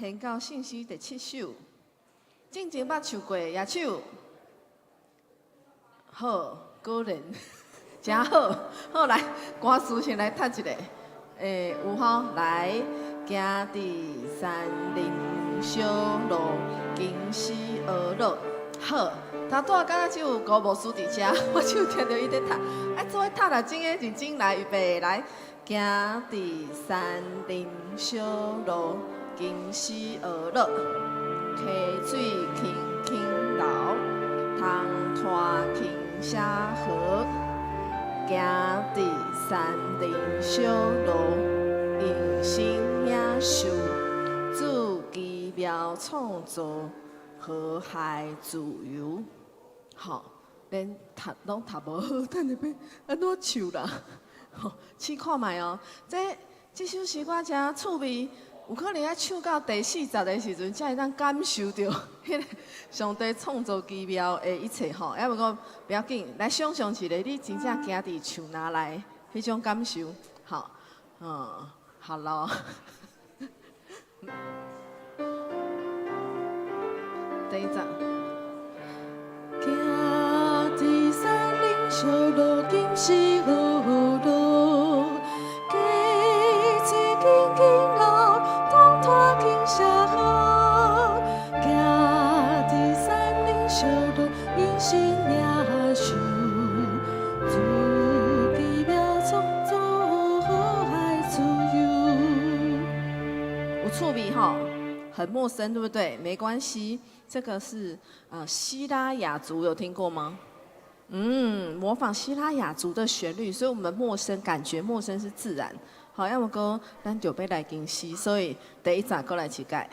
研究聖詩第七首。進前捌唱過，舉手。好，果然，誠好。好來，歌詞先來讀一下。欸，有吼，來，行佇山林小路，金絲學樂。好，頭拄仔敢若只有吳牧師佇遮，我只有聽著伊佇讀。啊，做伙讀啦，真个認真來，預備來，行佇山林小路，金絲學樂，溪水輕輕流，通拖輕寫河。行佇山林小路，用心領受，主奇妙創造，和諧自由。吼，連讀攏讀無好，等下欲按怎唱啦？吼，試看覓哦。這首詩歌誠趣味，有可能愛唱到第四節的時陣，才會當感受著彼个上帝創造奇妙的一切吼。猶毋過不要緊，來想像一下，你真正行佇樹林內彼種感受，吼，嗯，好咯。第一節。行佇山林小路，金絲學樂，溪水輕輕流，通拖輕寫河。行佇山林小路，用心領受，主奇妙創造，和諧自由。有趣味吼，很陌生，對不對？沒關係，這個是西拉雅族，有聽過嗎？嗯，模仿西拉雅族的旋律，所以我們陌生，感覺陌生是自然。好，猶毋過咱就欲來經詩，所以第一節閣來一擺。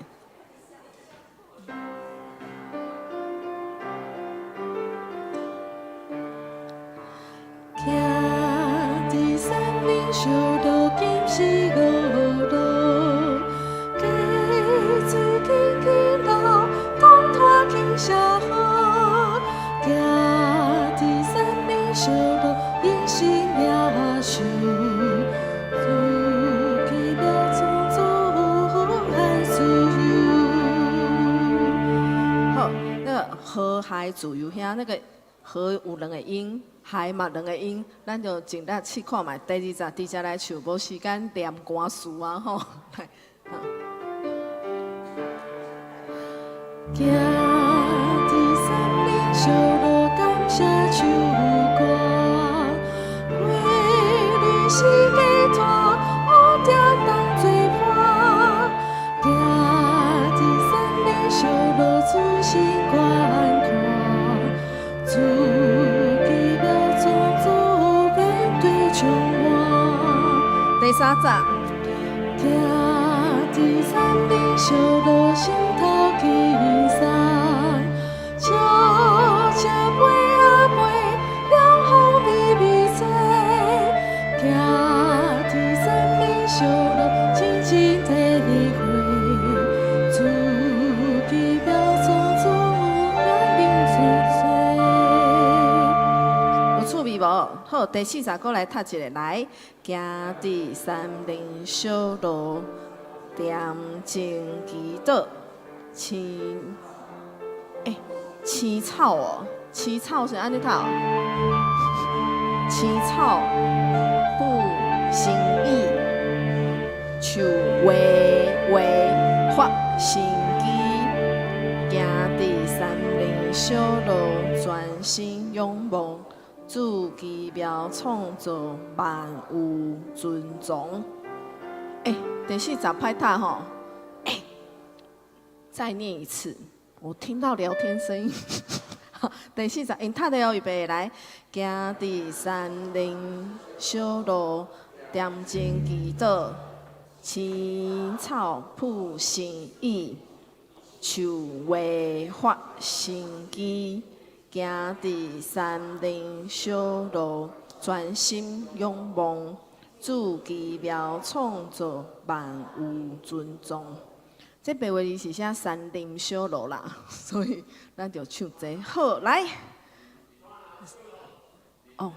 行佇山林小路，金絲學樂，溪水輕輕流，通拖輕寫河。行佇山林小路，用心領受，主奇妙創造，和諧自由。好，那個和諧自由遐，那個和有兩個音，諧嘛兩個音，咱就盡力試看覓。第二節直接來唱，無時間念歌詞啊吼。來，好。行佇山林小路，感謝唱歌，為你是寄託，烏蝶當作伴。行佇山林小路，仔細觀看，主奇妙創造，面對充滿。第三節。行佇山林小路，心頭輕鬆，悄悄飛啊飛，涼風微微吹。行佇山林小路，靜靜體會，主奇妙創造，萬靈純粹。有趣味無？好，第四節閣來讀一下，來，行佇山林小路，恬靜祈禱，青，欸，青草哦，青草是按呢讀？青草譜新語，樹畫畫發生機，行佇山林小路，專心仰望，主奇妙創造，萬有尊崇。欸，第四節歹讀吼，欸，再念一次，我聽到聊天聲音。第四節，𪜶讀的哦，預備來，行佇山林小路，恬靜祈禱，青草譜新語，樹畫發生機，行佇山林小路，專心仰望，主奇妙創造，萬有尊崇。這白話字是寫山林小路啦，所以咱就唱這個。好，來。哦，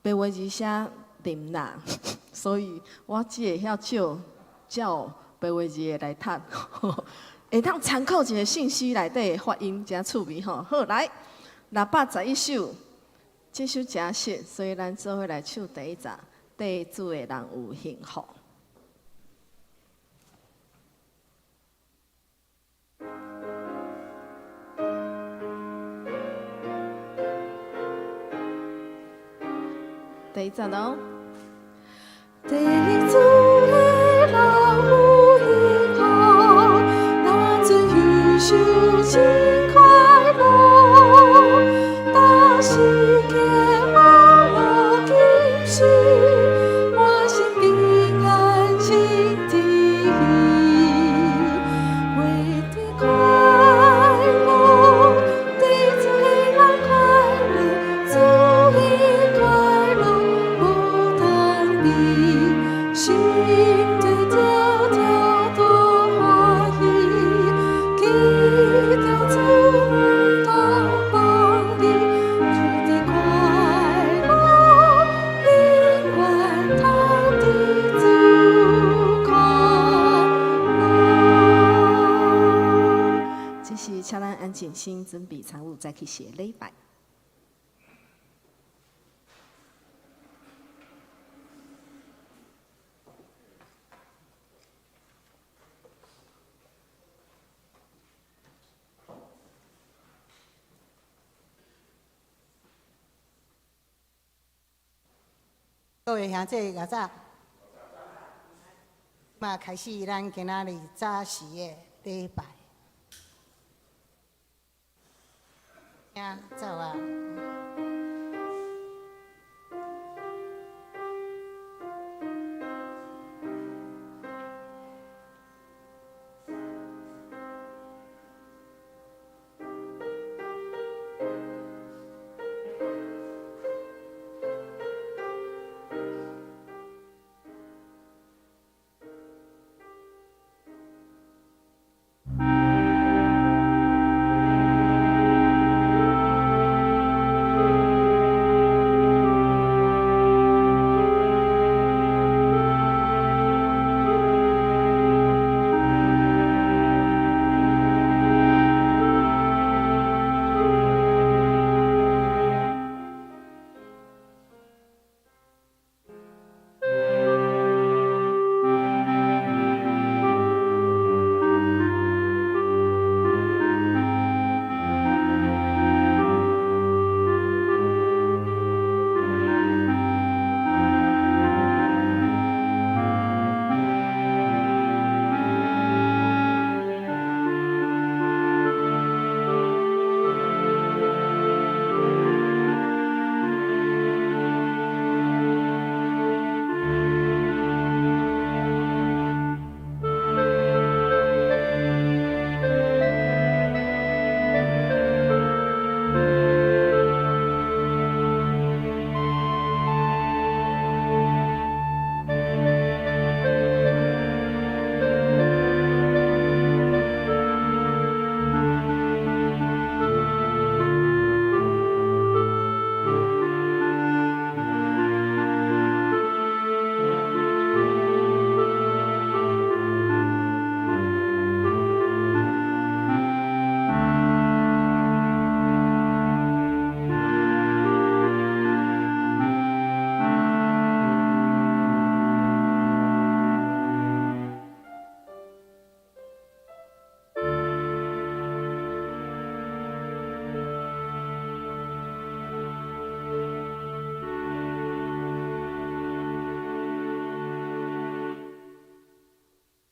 白話字寫林啦，所以我只會曉照照白话字的來讀，會當參考一个信息內底的發音，誠趣味吼。好，來611首，這首誠熟，所以咱做伙來唱第一節。綴主的人有幸福。第一節囉。綴主的人有幸福，若准憂愁真快樂，但是行無路今時，滿心平安真知意，活得快樂，綴主的人快樂，主的快樂無通比，心底跳跳多歡喜，記得主毋通放你，活得快樂，永遠通佇主快樂。這是請咱安靜心，準備參與早起時的禮拜。各位兄弟，較早，嘛開始咱今仔日早時的禮拜。聽走啊！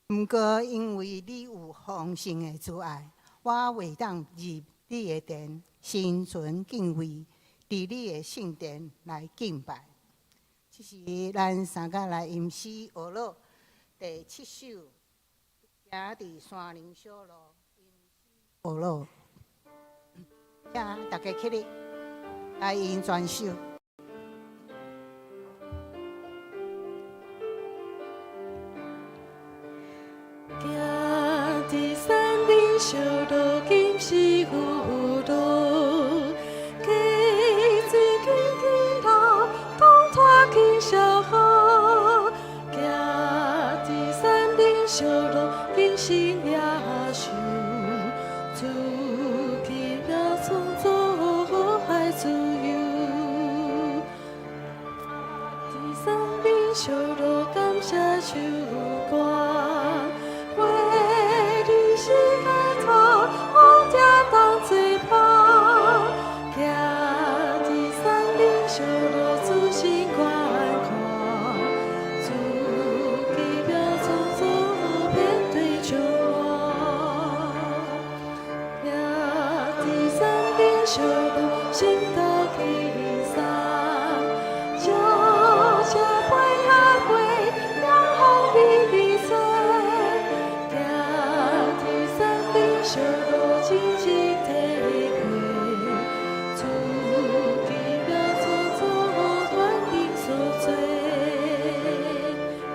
毋過因為你有豐盛的慈愛，我會當入你的殿，心存敬畏，佇你的聖殿來敬拜。這是咱三個來吟詩學樂第七首，行佇山林小路，吟詩學樂。請大家起立，來吟全首。行佇山林小路，今是有路，溪水輕輕流，通拖去小河。行佇山林小路，頂新野獸，主奇妙創造愛自由。佇山頂小路感謝唱歌，花裡是解脫，風蝶當作伴，行佇山頂小路仔細觀看，主奇妙創造面對充滿。行佇山頂小路，心頭輕鬆，鳥隻飛啊飛，涼風微微吹。行佇山頂小路，靜靜體會，主奇妙創造萬靈所做。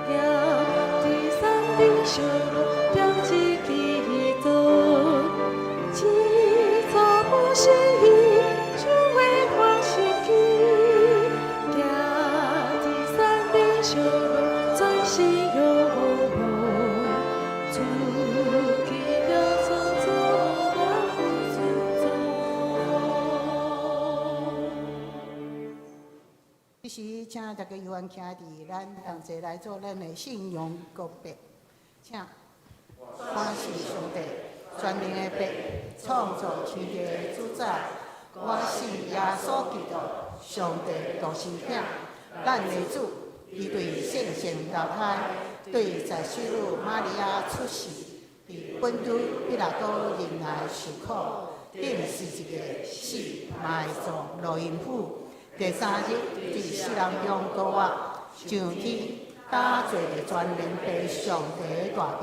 行佇山頂小路，點一祈禱，這早不是伊，就會歡喜記。行佇山頂小路，專心仰望，主奇妙創造萬物尊重。這時，請大家有緣徛佇咱同齊來做咱的信仰告白，請。我信上帝，全能的父，創造天地的主宰。我信耶穌基督，上帝獨生子，咱的主，伊對聖神投胎，對在聖女瑪利亞出世，佇本篤彼拉多任內受苦，釘十字架死，埋葬落陰府，第三日佇死人中復活，上天，搭坐佇全能父上帝的大爿，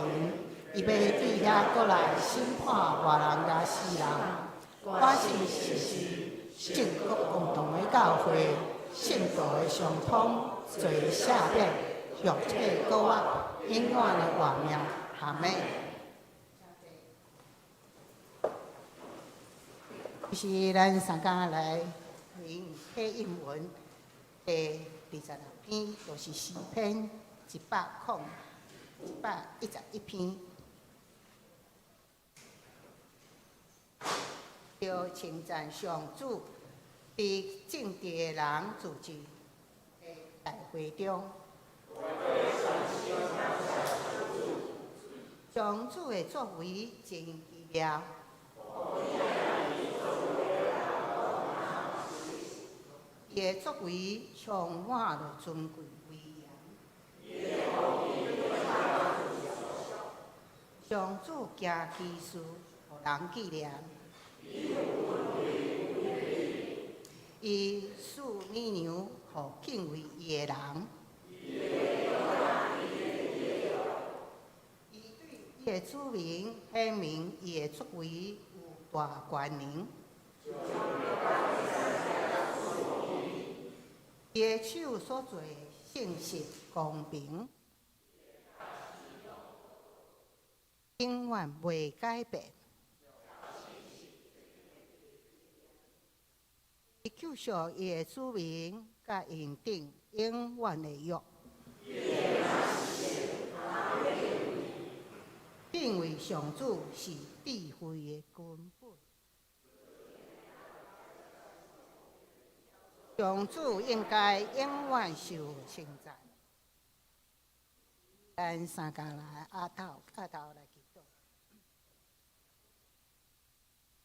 伊欲對遐閣來審判活人佮死人。我信聖神，聖國共同的教會，聖徒的相通，罪赦免，肉體復活，永遠的活命。阿們。是咱三工來回應啟應文第26篇，就是詩篇101篇。著稱讚上主，佇正直的人聚集的大會中，上主的作為真奇妙。伊的作為充滿了尊貴威嚴。上主行奇事，予人紀念。伊賜乳娘予敬畏伊的人。伊對伊的子民顯明伊的作為有大權能。伊的手所做信實公平，永遠袂改變。伊救贖伊的子民，佮𪜶訂永遠的約。敬畏上主是智慧的根本。上主應該永遠受稱讚。咱三工來阿頭阿頭來祈禱。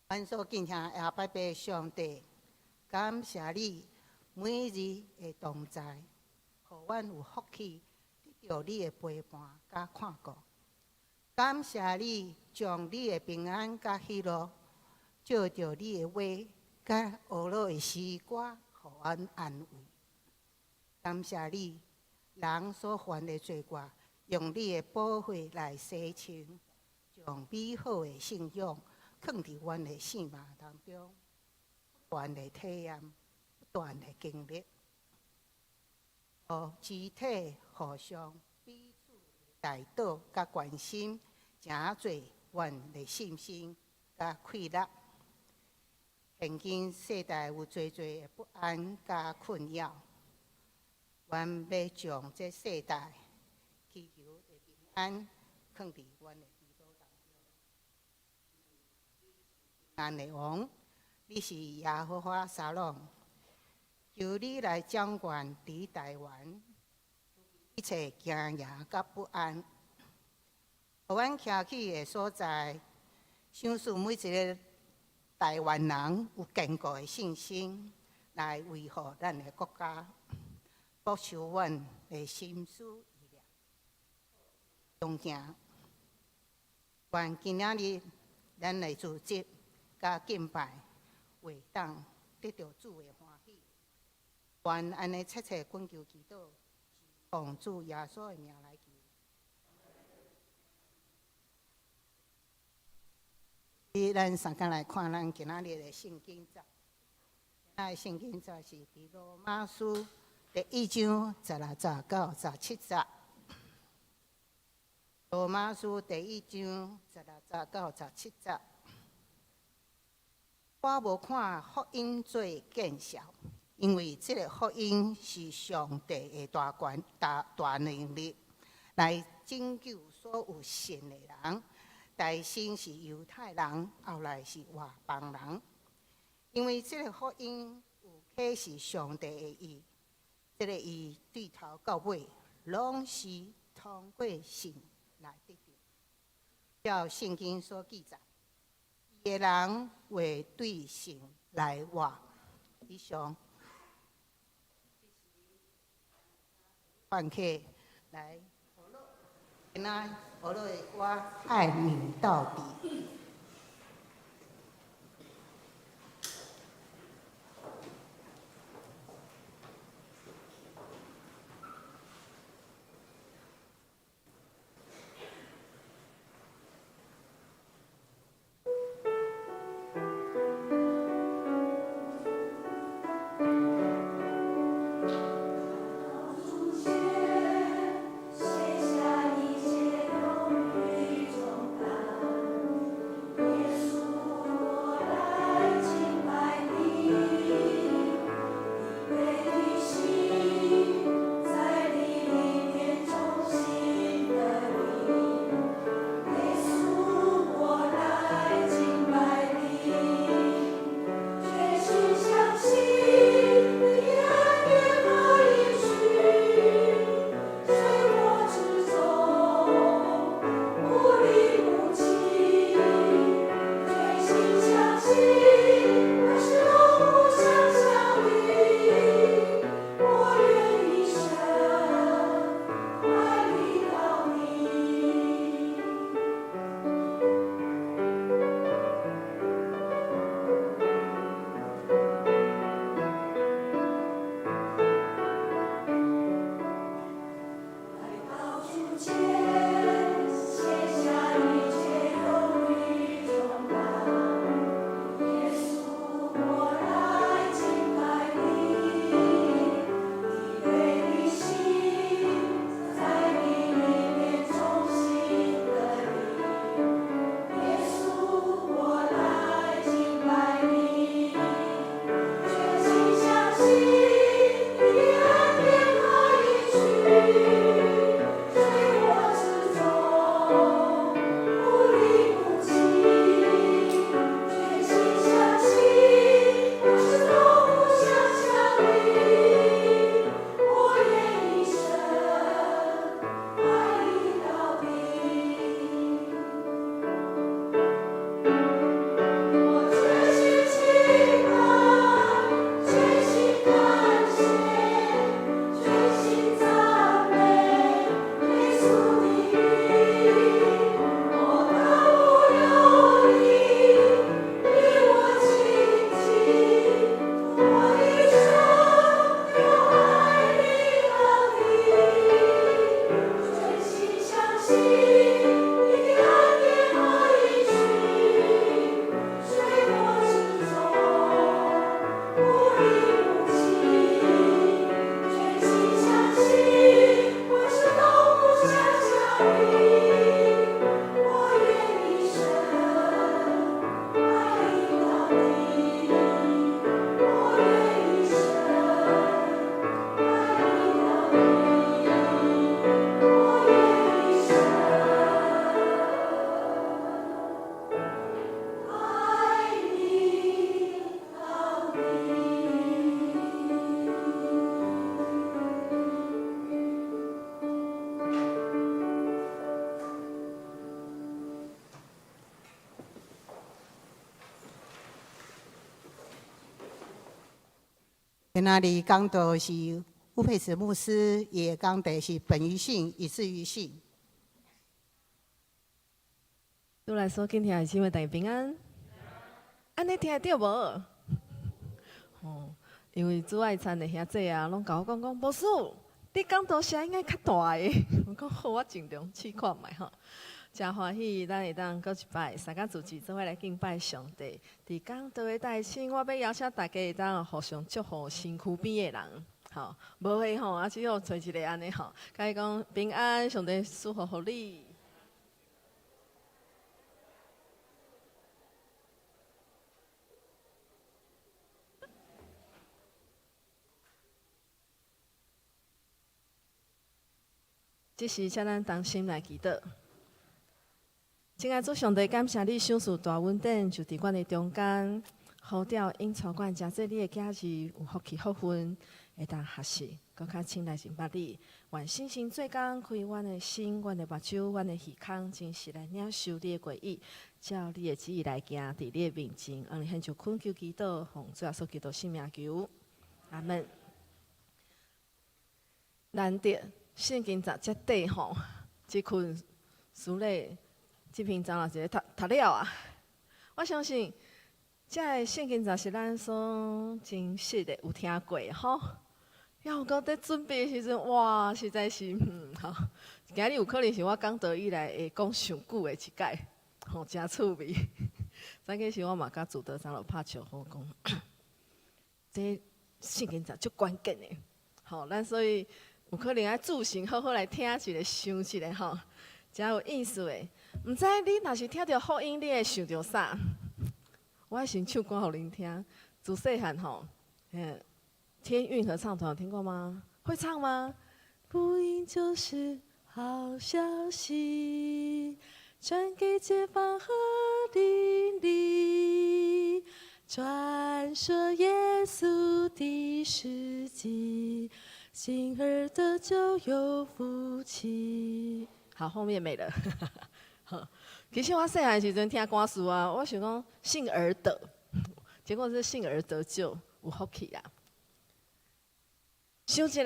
阮所敬虔阿爸爸上帝，感謝你每日的同在，予阮有福氣得著你的陪伴佮看顧。感謝你將你的平安佮喜樂，藉著你的話佮呵咾的詩歌，予阮安慰。感謝你，人所犯的罪過，用你的寶血來洗清，將美好的信仰囥佇阮的生命當中，不斷的體驗，不斷的經歷，予肢體互相彼此代禱佮關心，成做阮的信心佮氣力。現今世代有濟濟的不安佮困擾，阮欲將這世代祈求的平安，囥佇阮的裡。安的王，你是耶和華沙龍，求你來掌權佇台灣，一切驚惶佮不安，予阮徛起的所在，賞賜每一个台灣人有堅固的信心，來維護咱的國家，保守阮的心思意念，同行。願今仔日咱的組織佮敬拜，會當得著主的歡喜。願按呢切切懇求祈禱，奉主耶穌的名來求。咱相仝來看咱今仔日的聖經節。今仔的聖經節是佇羅馬書第一章16節到17節。羅馬書第一章16節到17節。我無看福音做見笑，因為這个福音是上帝的大權、大大能力，來拯救所有信的人。大先是猶太人，後來是外邦人。因為這个福音有啟示上帝的義，這个義對頭到尾，攏是通過信來得著。照聖經所記載，義的人會對信來活。以上，番客來，今仔學樂的歌《愛你到底》。主前，卸下一切憂慮重擔。今仔日講道是烏佩慈牧師，伊的講題是本於信，以至於信。主內所敬聽的姊妹，大家平安。按呢聽會著無？哦，因為主愛餐的兄弟啊，攏共我講講，牧師，你講道聲應該較大个。我講好，我盡量試看覓吼。誠歡喜，咱會當閣一擺三工組織做伙來敬拜上帝。佇講道的台前，我欲邀請大家會當互相祝福身軀邊的人，吼，無的吼，啊只好揣一个按呢吼，共伊講平安，上帝賜福予你。這時，請咱同心來祈禱。親愛主上帝，感謝你賞賜大恩典，就佇阮的中間，呼召引帶阮誠濟你的囝兒有福氣福分，會當學習，閣較深來認捌你。願聖神做工，開阮的心、阮的目睭、阮的耳孔，真實來領受你的話語，照你的旨意來行，佇你的面前，向你獻上懇求祈禱，奉主耶穌基督聖名求，阿門。難得聖經雜遮短吼，這群書咧。這篇章也一个讀讀了啊！我相信，這个聖經節是咱所真實的有聽過吼。抑毋過佇準備的時陣，哇，實在是，吼！今日有可能是我講道以來會講上久的一擺，吼，誠趣味。早起時我嘛佮主德長老拍招呼講，這聖經節足關鍵的，吼，咱所以有可能愛注神好好來聽一下，想一下吼，誠有意思的。毋知你若是聽著福音，你會想著啥？我愛先唱歌予恁聽。自細漢吼，天韻合唱團有聽過嗎？會唱嗎？福音就是好消息，傳給街坊和鄰里，傳說耶穌的事蹟，信而得救有福氣。好，後面沒了。其實我細漢時陣聽歌詞啊，我想講信而得，結果是信而得救，有福氣啊。想一下，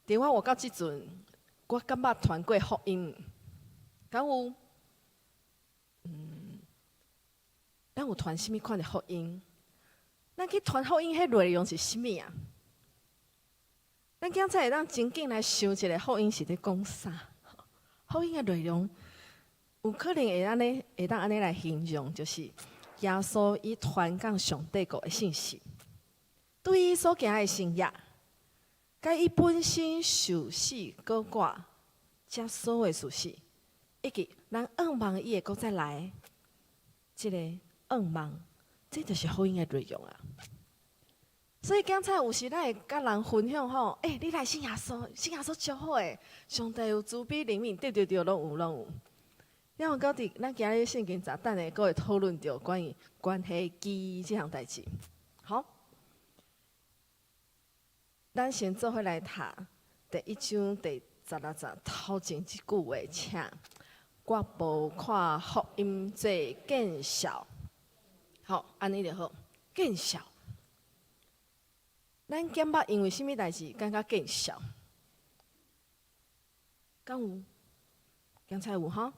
佇我活到這陣，我敢捌傳過福音？敢有？咱有傳啥物款的福音？咱去傳福音，彼內容是啥物啊？咱今才會當真緊來想一下，福音是咧講啥？福音的內容。有可能會按呢，會當按呢來形容，就是耶穌伊傳講上帝國的信息，對伊所行的神蹟，佮伊本身受死閣掛，這所有事實，以及咱向望伊會閣再來，這个向望，這就是福音的內容啊。所以剛才有時咱會佮人分享吼，欸，你來信耶穌，信耶穌足好的，上帝有慈悲憐憫，對對對，攏有攏有。了後，閣佇咱今日聖經節，等下閣會討論著關於關係機這項代誌。好，咱先做伙來讀第一章第十六節頭前這句話，請我無看福音做見笑。好，按呢就好，見笑。咱感覺因為啥物代誌感覺見笑？敢有？剛才有吼？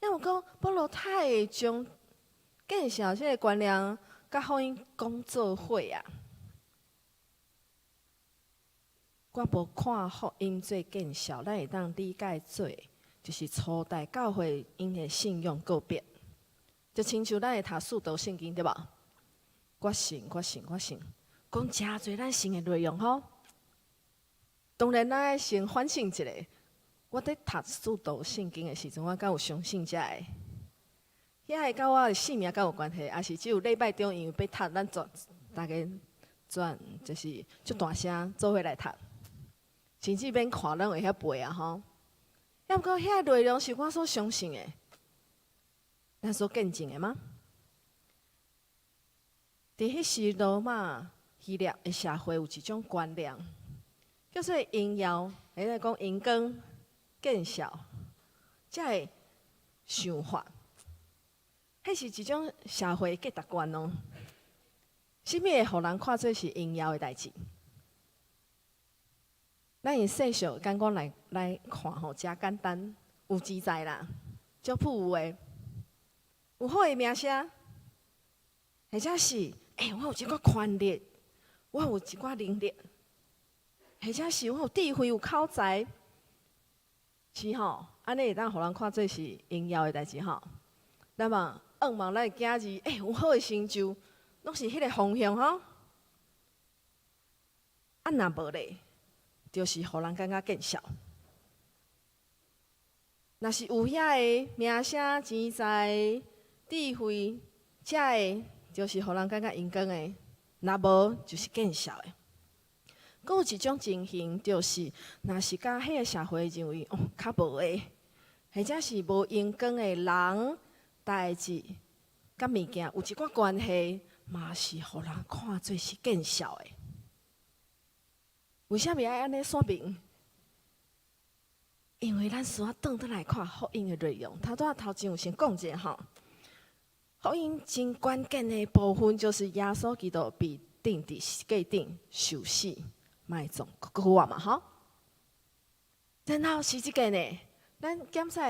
抑毋過保羅太會將見笑這个觀念佮福音講做伙啊！我無看福音做見笑，咱會當理解做，就是初代教會𪜶的信仰告白，就親像咱會讀使徒聖經對無？我信，我信，我信，講誠濟咱信的內容吼。當然，咱愛先反省一下。我佇讀使徒聖經的時陣，我敢有相信這个？遐个佮我的性命敢有關係？抑是只有禮拜中因為欲讀，咱全大家全就是足大聲做伙來讀，甚至免看攏會曉背啊吼。抑毋過遐個內容是我所相信的，咱所見證的嗎？佇彼時羅馬希臘的社會有一種觀念，叫做榮耀，或者講榮光。見笑，這个想法，彼是一種社會價值觀哦。啥物會予人看做是榮耀的代誌？咱用世俗眼光來看吼，誠簡單，有錢財啦，足富有的，有好的名聲，或者是欸，我有這寡權力，我有一寡能力，或者是我有智慧、有口才，是吼，按呢會當予人看做是榮耀的代誌吼。那麼，向望咱的囝兒，欸，有好的成就，攏是彼个方向吼。啊，若無咧，就是予人感覺見笑。若是有遐个名聲、錢財、智慧，這个就是予人感覺榮光的；若無，就是見笑的。閣有一種情形，就是若是佮彼个社會認為哦較無的，或者是無榮光的人、代誌、佮物件有一寡關係，嘛是予人看做是見笑的。為啥物愛按呢說明？因為咱需要轉轉來看福音的內容。頭拄仔頭前有先講者吼，福音真關鍵的部分就是耶穌基督被釘佇十架頂受死、埋葬、復活嘛吼。然後是這個呢，咱檢查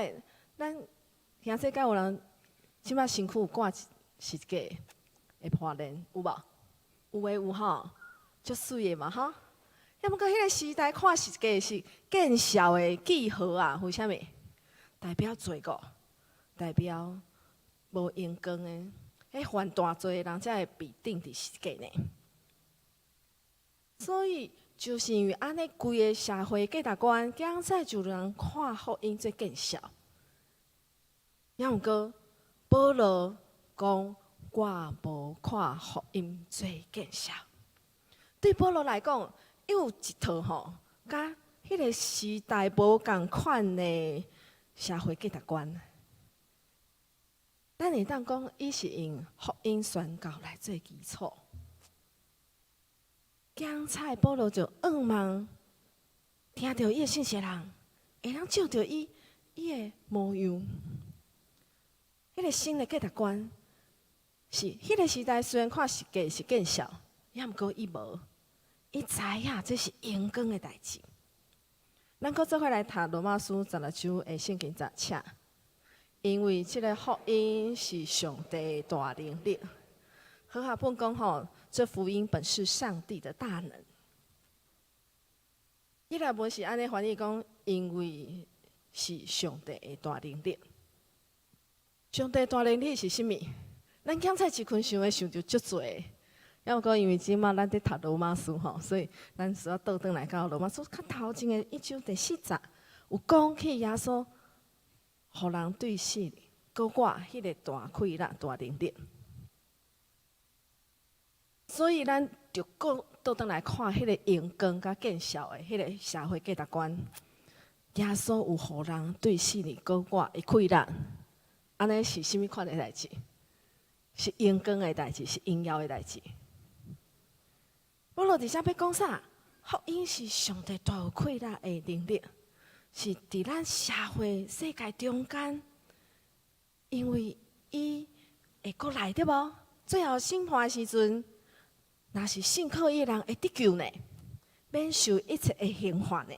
咱兄弟敢有人這擺身軀有掛十字架的破鏈有無？有的有吼，足媠的嘛吼。抑毋過彼个時代看十字架是見笑的記號啊，為啥物？代表罪惡，代表無榮光的，彼犯大罪的人才會被釘佇十字架呢。所以，就是因為按呢規个社會價值觀，剛才就人看福音做見笑。抑毋過，保羅講我無看福音做見笑。對保羅來講，伊有一套吼，佮彼个時代無仝款的社會價值觀。咱會當講，伊是用福音宣告來做基礎。剛才保羅就向望聽著伊的信息人，會當照著伊的模樣。彼個新的價值觀是彼個時代雖然看十架是見笑，抑毋過伊無。伊知影這是榮光的代誌。咱閣做伙來讀羅馬書十六章的聖經節，請。因為這个福音是上帝的大能力。和合本講吼，這福音本是上帝的大能。希臘文是按呢翻譯講，因為是上帝的大能力。上帝大能力是啥物？咱剛才一困想會想著足濟。抑毋過因為這馬咱佇讀羅馬書吼，所以咱需要倒轉來到羅馬書較頭前的一章第四節，有講起耶穌，予人對死閣活彼个大氣力、大能力。所以咱就閣倒轉來看彼個榮光佮見笑的彼个社會價值觀。耶穌有予人對死裡閣活的氣力，按呢是啥物款的代誌？是榮光的代誌，是榮耀的代誌。保羅佇遮欲講啥？福音是上帝大有氣力的能力，是佇咱社會世界中間，因為伊會閣來對無？最後審判的時陣，若是信靠伊的人會得救呢，免受一切的刑罰呢。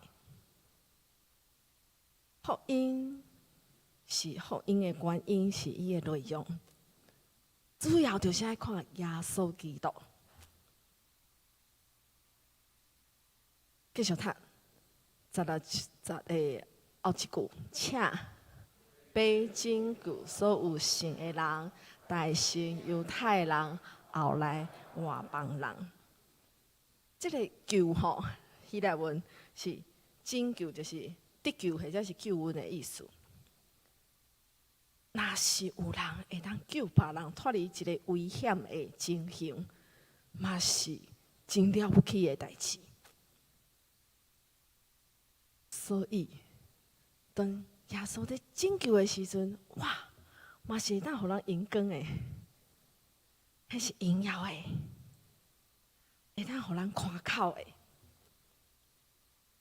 福音是福音的原因，是伊的內容，主要就是愛看耶穌基督。繼續讀十六節的後一句，請欲拯救所有信的人，大先猶太人，後來外邦人。這个救吼，希臘文是拯救，就是得救或者是救恩的意思。若是有人會當救別人脫離一个危險的情形，嘛是真了不起的代誌。所以，當耶穌佇拯救的時陣，哇，嘛是會當予人榮光的，彼是榮耀的，會當予人誇口的。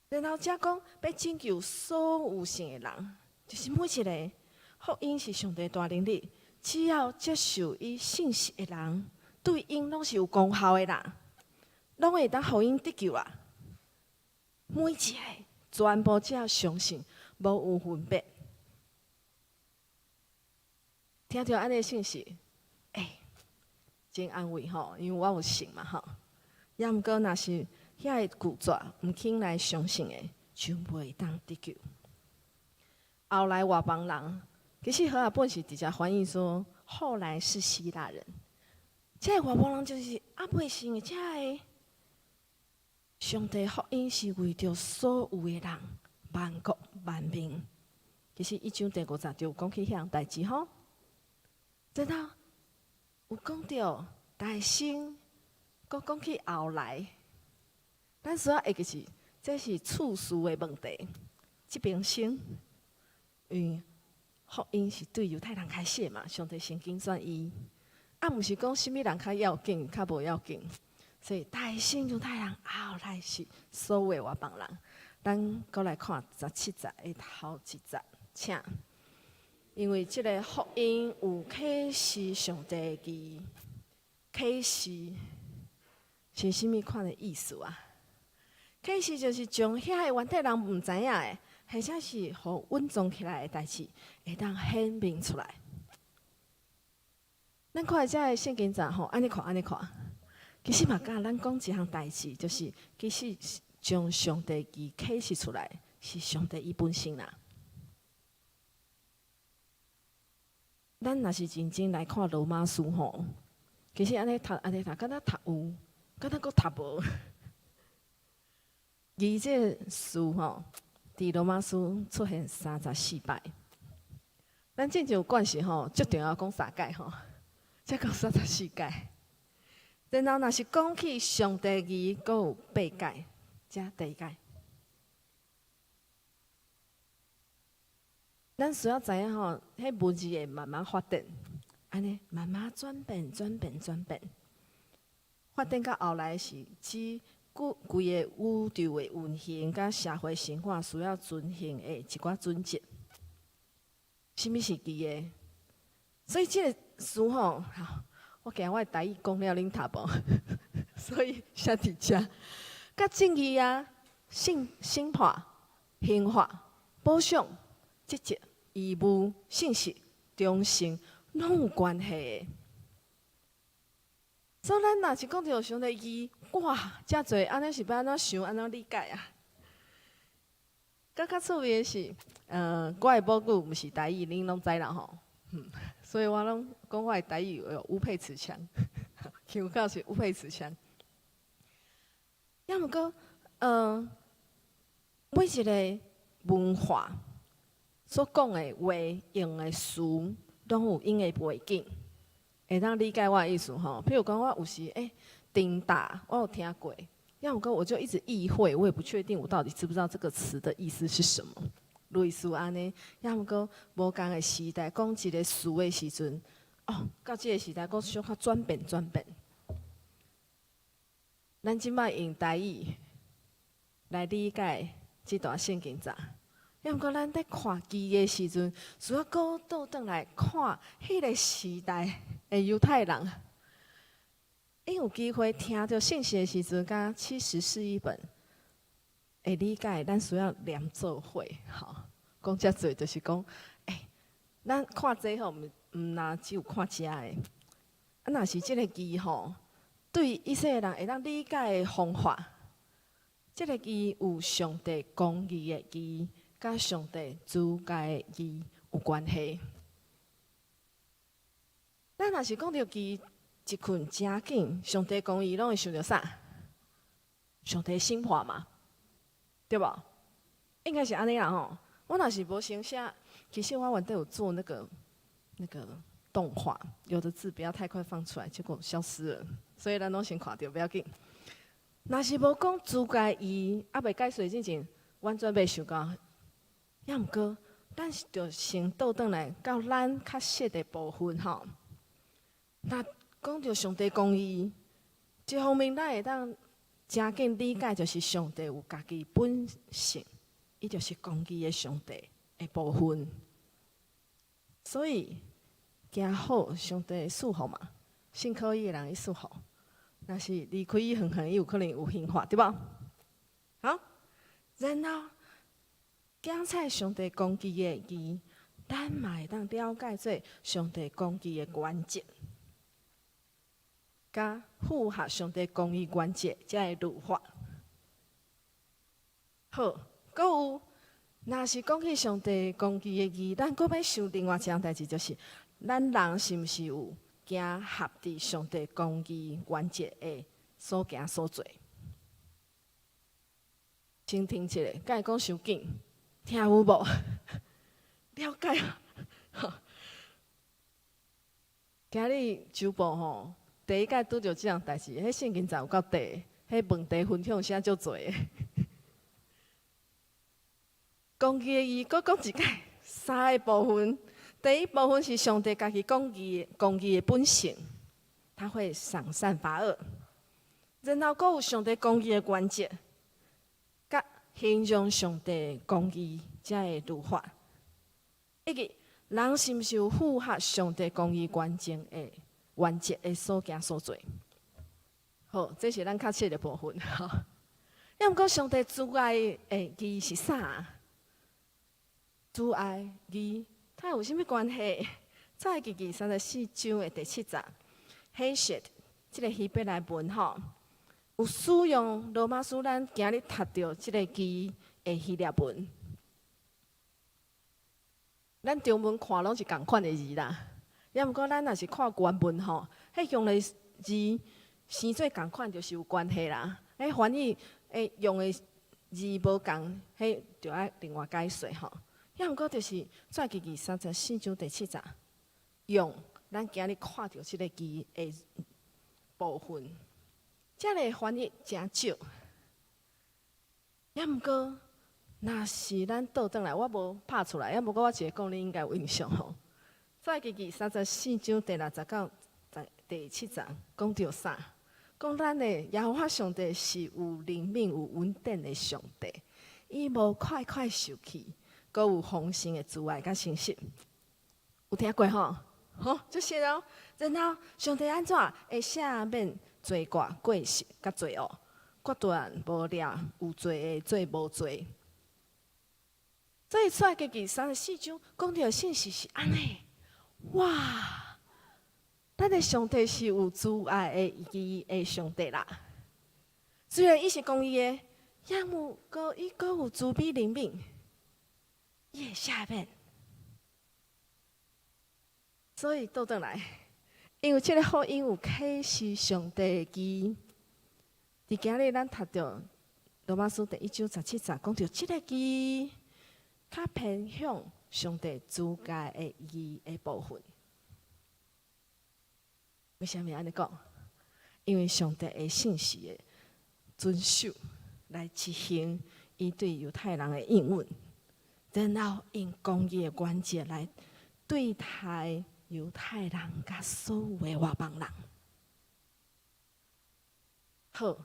然後才講欲拯救所有信的人，就是每一个福音是上帝大能力，只要接受伊信息的人，對𪜶攏是有功效的啦，攏會當予𪜶得救啊！每一个全部只要相信，無有分別。聽著按呢信息，欸，真安慰吼，因為我有信嘛吼。抑毋過，若是遐个拒絕，毋肯來相信的，就袂當得救。後來外邦人，其實和合本是直接翻譯說，後來是希臘人。這个外邦人就是猶未信的，這个上帝福音是為著所有的人，萬國萬民。其實一章第五節就有講起彼項代誌吼。然後有講著大先，閣講起後來，咱需要會記是，這是次序的問題。這邊先，因為福音是對猶太人開始的嘛，上帝先揀選伊，啊，毋是講啥物人較要緊，較無要緊。所以大先猶太人，後來是所有的外邦人。咱閣來看17節的頭一節，請。因為這个福音有啟示上帝的義，啟示是啥物款的意思啊？啟示就是將遐个原底人毋知影的，或者是予隱藏起來的代誌，會當顯明出來。咱看這个聖經節吼，按呢看按呢看，其實嘛，佮咱講一項代誌，就是其實將上帝義啟示出來，是上帝伊本身啦。咱若是認真來看羅馬書吼，其實按呢讀按呢讀，敢若讀有，敢若閣讀無。義這个詞吼，佇羅馬書出現34擺。咱進前有慣勢吼，足重要講三擺吼，才講34擺。然後若是講起上帝義，閣有八擺，才第一擺。咱需要知影吼，彼文字會慢慢發展，按呢慢慢轉變、轉變、轉變，發展到後來是指規個宇宙的運行佮社會生活需要遵行的一寡準則。啥物是義的？所以這个詞吼，我驚我的台語講了恁讀無，所以寫佇遮。佮正義啊、審判、刑罰、補償、職責、義務、信實、忠誠，攏有關係的。所以咱若是講著上帝義，哇，遮濟，按呢是欲按怎想、按怎理解啊？閣較趣味的是，我的母語毋是台語，恁攏知啦吼。所以我攏講我的台語有烏佩持腔，有夠是烏佩持腔。抑毋過，每一个文化所講的話、用的詞，攏有𪜶的背景，會當理解我的意思吼。譬如講，我有時欸，頂大，我有聽過，抑毋過我就一直意會，我也不確定我到底知不知道這個詞的意思是什麼。類似按呢，抑毋過無仝的時代講一个詞的時陣，哦，到這个時代閣小可轉變轉變。咱這擺用台語來理解這段聖經節，抑毋過咱佇看字的時陣，需要閣倒轉來看彼个時代的猶太人，𪜶有機會聽著信息的時陣，佮七十士譯本會理解，咱需要連做伙，吼。講遮濟就是講，欸，咱看這吼，毋毋若只有看遮的，啊，若是這个字吼，對以色列人會當理解的方法，這个義有上帝公義的義，佮上帝慈愛的義有關係。咱若是講著義一困誠緊，上帝公義攏會想著啥？上帝審判嘛，對無？應該是按呢啦吼。我若是無先寫，其實我原底有做那個動畫，有的字不要太快放出來，結果消失了，所以咱攏先看著不要緊。若是無講慈愛義，猶未解說之前，完全袂想到。抑毋過，咱是著先倒轉來到咱較熟的部分吼。若講著上帝公義，一方面咱會當誠緊理解，就是上帝有家己本性，伊就是公義的上帝的部分。所以，行好上帝的賜福嘛，信靠伊的人，伊賜福；若是離開伊遠遠，伊有可能有刑罰，對無？好，然後檢採上帝公義的義，咱嘛會當了解做上帝公義的原則，佮符合上帝公義原則，才會律法。好，閣有，若是講起上帝公義的義，咱閣欲想另外一項代誌，就是咱人是毋是有行合佇上帝公義原則的所行所做？先停一下，敢會講傷緊？聽有無？了解啊！今日周報吼，第一擺拄著這項代誌，彼聖經站有夠短，彼問題分享寫足濟的。公義的義，閣講一擺，三个部分。第一部分是上帝家己公義、公義的本性，他會賞善罰惡。然後閣有上帝公義的原則，佮形容上帝公義才會律法。以及人是毋是有符合上帝公義原則的所行所做？好，這是咱較淺的部分。吼，抑毋過上帝慈愛的義是啥？慈愛義，它有啥物關係？出埃及記34章的第七節，hesed 這个希伯來文吼，有使用羅馬書咱今日讀著這个字的希臘文。咱中文看攏是仝款的字啦，抑毋過咱若是看原文吼，彼用的字生做仝款就是有關係啦。彼翻譯用的字無仝，彼就愛另外解說吼。抑毋過就是出埃及記34章第七節，用咱今日看著這个字的部分，這个翻譯誠少。抑毋過，若是咱倒轉來，我無拍出來，抑毋過我一个講，你應該有印象吼。出埃及記三十四章第六節到第七節，講著啥？講咱的耶和華上帝是有憐憫、有恩典的上帝，伊無快快受氣，閣有豐盛的慈愛佮誠實。有聽過吼？好，就是哦。然後上帝按怎會赦免罪過、過失佮罪惡，決斷無掠有罪的做無罪。所以出埃及記三十四章講著信息是按呢，哇！咱的上帝是有慈愛的義的上帝啦。雖然伊是公義的，抑毋過伊閣有慈悲憐憫，伊會赦免。所以倒轉來，因為這个福音有啟示上帝的義。佇今日咱讀著羅馬書第一章十七節，講著這个義較偏向上帝慈愛的義的部分。為啥物按呢講？因為上帝會信實的遵守來執行伊對猶太人的應允，然後用公義的原則來對待猶太人佮所有的外邦人。好，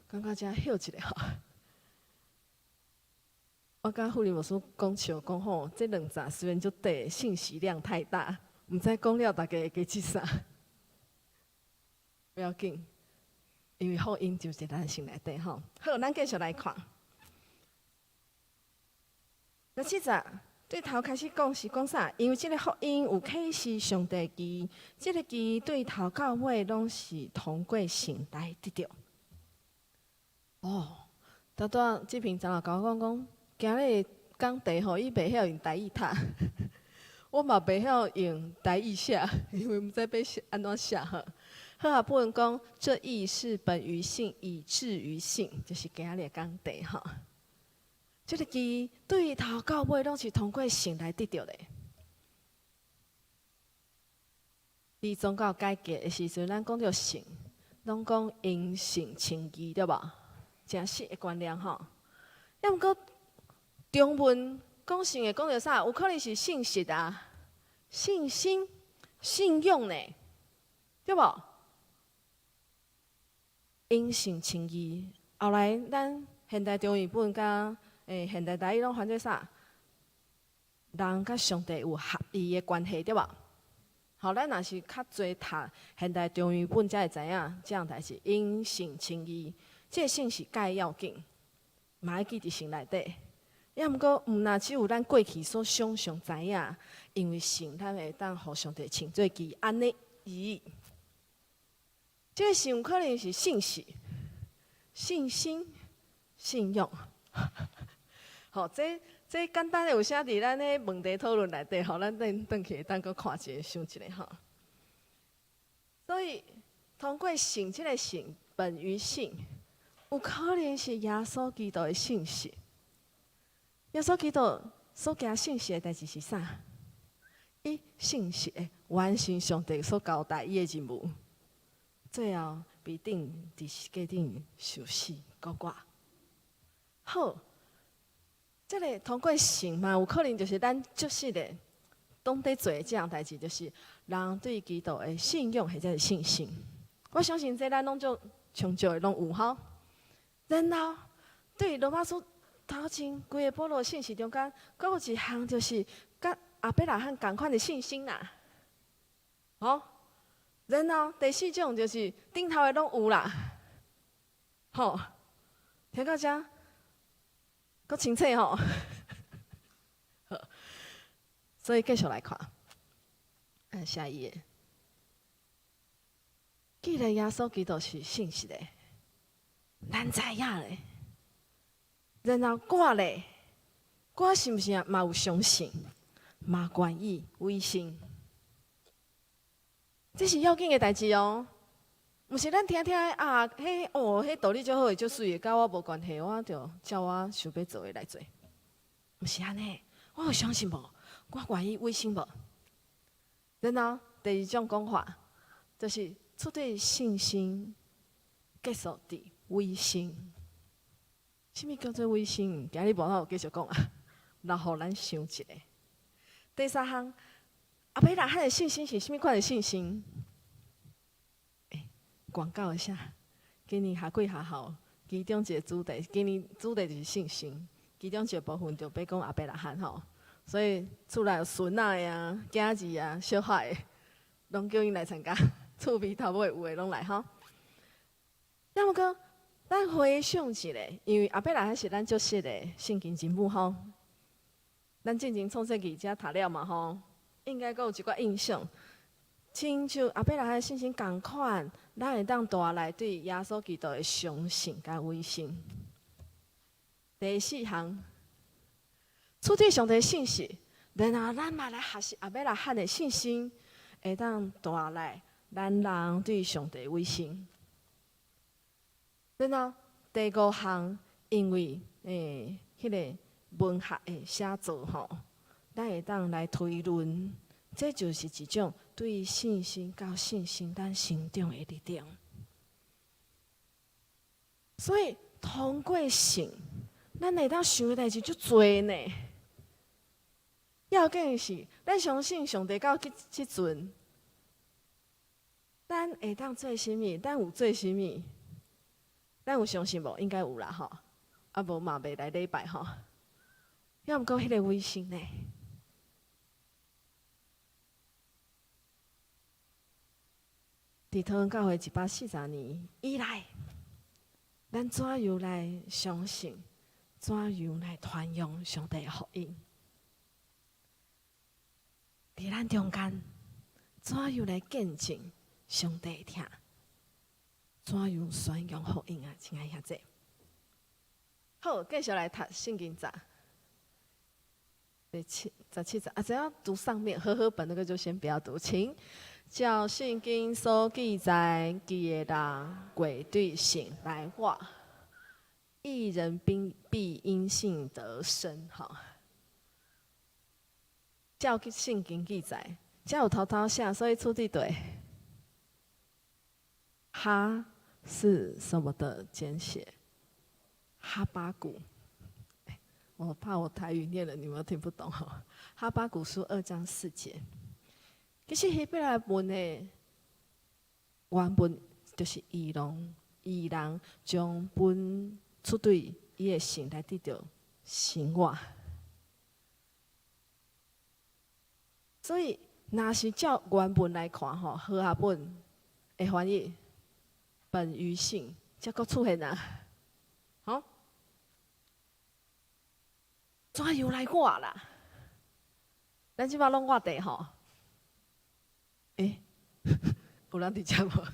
講到遮歇一下吼。我佮傅林牧師講笑講吼，這兩節雖然足短，信息量太大，毋知講了大家會記得啥。不要緊，因為福音就是咱心內底吼。好，咱繼續來看。第七節對頭開始講是講啥？因為這个福音有啟示上帝義，這個義對頭到尾攏是通過信來得著。哦，拄拄志平長老共我講講，今日講題吼，伊袂曉用台語讀，我嘛袂曉用台語寫，因為毋知欲寫按怎寫吼。和合本講，這義是本於信，以至於信，就是今日講題吼。這个義對頭到尾攏是通過信來得著的。佇宗教改革的時陣，咱講著信，攏講因信稱義，對無？誠實的觀念吼。抑毋過中文講信會講著啥？有可能是信實啊、信心、信用呢，對無？因信稱義，後來咱現代中譯本佮現代台語攏翻做啥？人佮上帝有合一的關係，對無？吼，咱若是較濟讀現代中譯本，才會知影這項代誌。因信稱義，這個信是蓋要緊，嘛愛記佇心內底。抑毋過，毋若只有咱過去所想象知影，因為信咱會當予上帝稱做義，按呢義。這個信有可能是信實、信心、信用。吼，這簡單的有寫佇咱的問題討論內底，吼，咱等轉去會當閣看一下，想一下吼。所以，通過信這個信，本於信，有可能是耶穌基督的信實。耶穌基督所行信實的代誌是啥？伊信實的完成上帝所交代伊的任務，最後被釘佇十架頂受死閣掛。好。這個通過信嘛，有可能就是咱足熟的，當佇做的這項代誌，就是人對基督的信仰或者是信心。我相信這咱攏足充足的攏有吼。然後對羅馬書頭前規个保羅信息中間，閣有一項就是佮亞伯拉罕仝款的信心啦。吼，然後第四種就是頂頭的攏有啦。吼，聽到這？閣清楚吼，好，所以繼續來看，下一頁。既然耶穌基督是信實的，咱知影咧。然後我咧，我是毋是嘛有相信，嘛願意委身？這是要緊的代誌哦。毋是咱聽聽啊，彼哦，彼道理足好的，足媠的，佮我無關係，我就照我想欲做的來做。毋是按呢，我有相信無？我願意委身無？然後第二種講法，就是出對信心結束佇委身。啥物叫做委身？今日無法度繼續講啊，留予咱想一下。第三項，亞伯拉罕的信心是啥物款的信心？廣告一下，今年夏季學校其中一個主題，今年主題就是信心，其中一個部分就欲講亞伯拉罕吼，所以厝內有孫仔的啊、囝兒啊、小孩的，攏叫𪜶來參加，厝邊頭尾有的攏來吼。抑毋過，咱回想一下，因為亞伯拉罕是咱足熟的聖經人物吼，咱進前創世記遮讀了嘛吼，應該閣有一寡印象。親像亞伯拉罕信心仝款，咱會當帶來對耶穌基督的相信佮委身。第四項，出對上帝信實，然後咱嘛來學習亞伯拉罕的信心，會當帶來咱人對上帝委身。然後第五項，因為彼個文學的寫作吼，咱會當來推論，這就是一種對信心到信心咱成長的歷程。所以通過信，咱會當想的代誌足濟呢。要緊是，咱相信上帝到這陣，咱會當做啥物？咱有做啥物？咱有相信無？應該有啦吼。啊無嘛袂來禮拜吼。抑毋過彼個委身呢？佇桃園教會140年以來，咱怎樣來相信？怎樣來傳揚上帝的福音？佇咱中間，怎樣來見證上帝的疼？怎樣宣揚福音啊？親愛兄弟，好，繼續來讀聖經節。第七十七節啊，只要讀上面和合本那個就先不要讀，請。照聖經所記載，義的人過對信來活，義人必因信得生。吼，照聖經記載，遮有偷偷寫，所以出對對。哈是什麼的簡寫？哈巴谷。我怕我台語念了你們聽不懂哈。哈巴谷書2章4節。其實希伯來文的原文就是義人，義人將本出對伊的信來得著生活。所以若是照原文來看吼，和合本的翻譯，本於信，才閣出現啊，吼，怎樣來活啦？咱這擺攏活地吼，欸，有人佇遮無？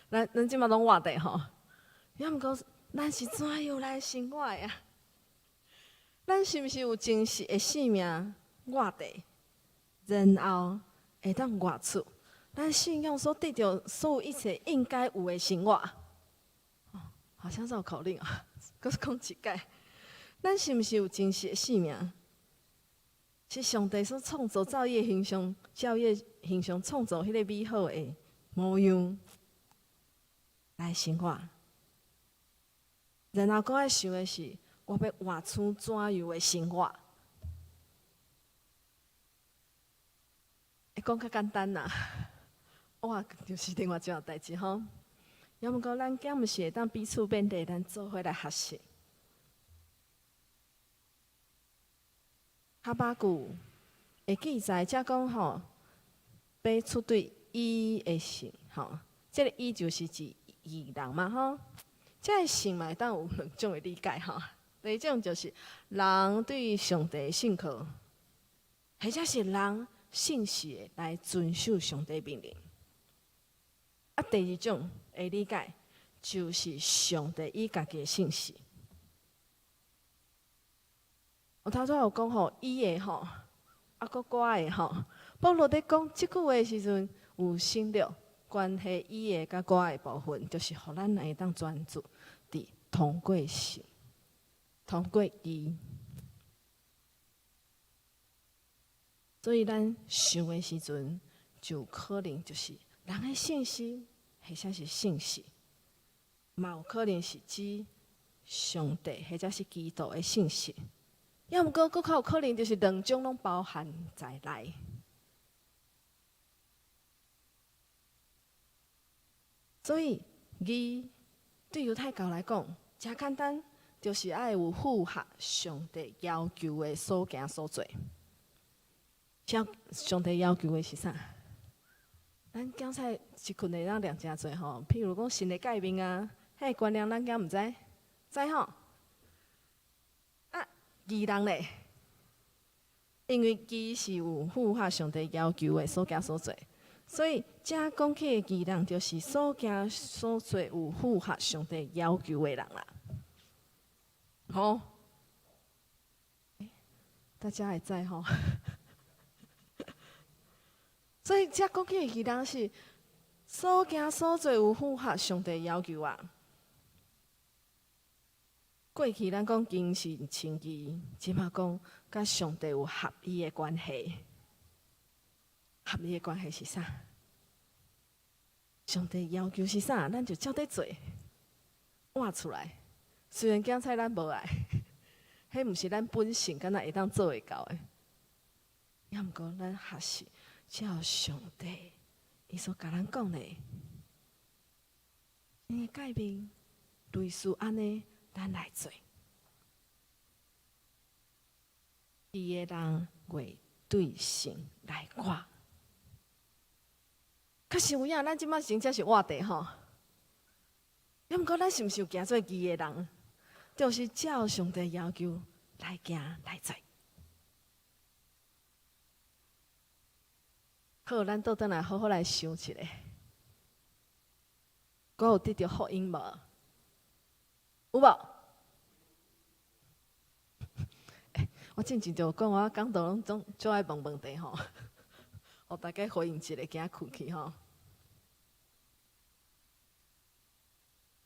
咱這擺攏活地吼，抑毋過咱是怎樣來生活的啊？咱是毋是有真實的生命活地，然後會當活出咱信仰所得著所有一切應該有的生活？哦，好像繞口令啊，閣講一擺。咱是毋是有真實的生命？是上帝所創造，照伊的形象，照伊的形象創造彼个美好的模樣來生活。然後閣愛想的是，我欲活出怎樣的生活？會講較簡單啦，哇，就是另外一項代誌吼。抑毋過咱敢毋是會當彼此勉勵，咱做伙來學習。哈巴谷會記載，才講吼，欲出對伊的信吼，這个伊就是指義人嘛吼。這个信嘛會當有兩種的理解吼。第一種就是人對上帝的信靠，或者是人信實的來遵守上帝命令。啊，第二種的理解就是上帝伊家己的信實。我頭拄仔有講吼，伊的吼，啊，閣我的吼。保羅佇講這句話的時陣，有省略關係伊的佮我的部分，就是予咱會當專注佇通過信，通過義。所以咱想的時陣，就可能就是人的信心，或者是信實，嘛有可能是指上帝或者是基督的信實。抑毋過，閣較有可能就是兩種攏包含在內。所以，義對猶太教來講，誠簡單，就是愛有符合上帝要求的所行所做。像上帝要求的是啥？咱講菜一群會當念誠濟吼，譬如講神的誡命啊，彼个觀念咱敢毋知？知吼？啊，義人咧，因為義是有符合上帝要求的所行所做，所以遮講起的義人，就是所行所做有符合上帝要求的人啦。好，大家會知吼？所以遮講起的義人是所行所做有符合上帝要求啊。過去咱講堅信稱義，這馬講佮上帝有合一的關係。合一的關係是啥？上帝要求是啥，咱就照咧做，活出來。雖然講菜咱無愛，彼毋是咱本性，敢若會當做會到的。抑毋過咱學習照上帝伊所共咱講的，伊的誡命類似按呢，咱來做。義的人會對信來活。確實有影，咱這擺真正是活地吼。抑毋過咱是毋是有行做義的人？就是照上帝要求來行來做。好，咱倒轉來好好來想一下，閣有得著福音無？有無？欸，我進前就有講，我講道攏總足愛問問題吼，予大家回應一下，驚睏去吼。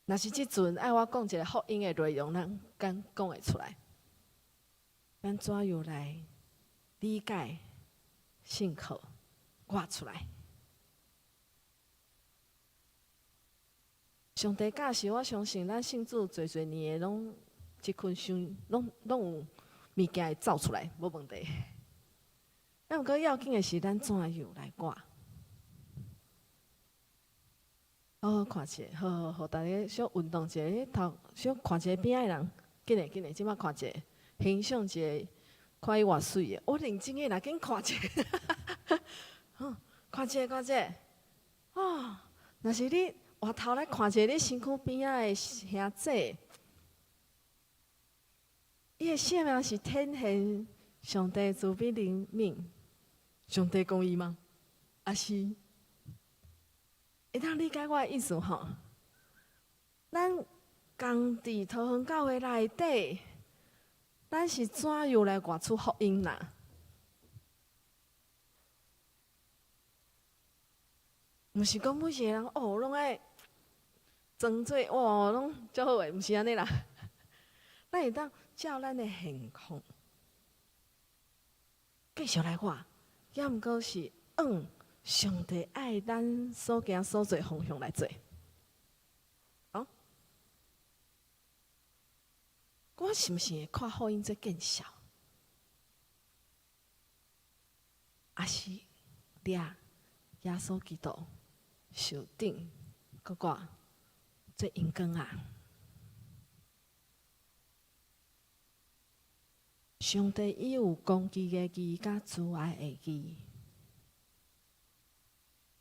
若是這陣愛我講一个福音的內容，咱敢講會出來？咱怎樣來理解信靠活出來？上帝教示，我相信咱信主濟濟年的，攏這群想，攏有物件會走出來，無問題。但毋過要緊的是，咱怎樣來活？好好看一下，好好好，大家小運動一下，頭小看一下邊仔的人，緊來緊來，這擺看一下，欣賞一下，看伊偌媠的，我認真的來緊看一下，看一下看一下，哦，若是你回頭來看一下你身軀邊仔的兄姊，伊的生命是展現上帝慈悲憐憫、上帝公義嗎？抑是會當理解我的意思吼？咱仝佇桃園教會內底，咱是怎樣來活出福音啦？毋是講每一個人哦，攏愛裝做哇，攏足好的，毋是按呢啦。咱會當照咱的現況繼續來活，抑毋過是按上帝愛咱所行所做方向來做。哦，我是毋是會看福音做見笑？抑是掠耶穌基督受頂閣掛做榮光啊？上帝伊有公義的義佮慈愛的義，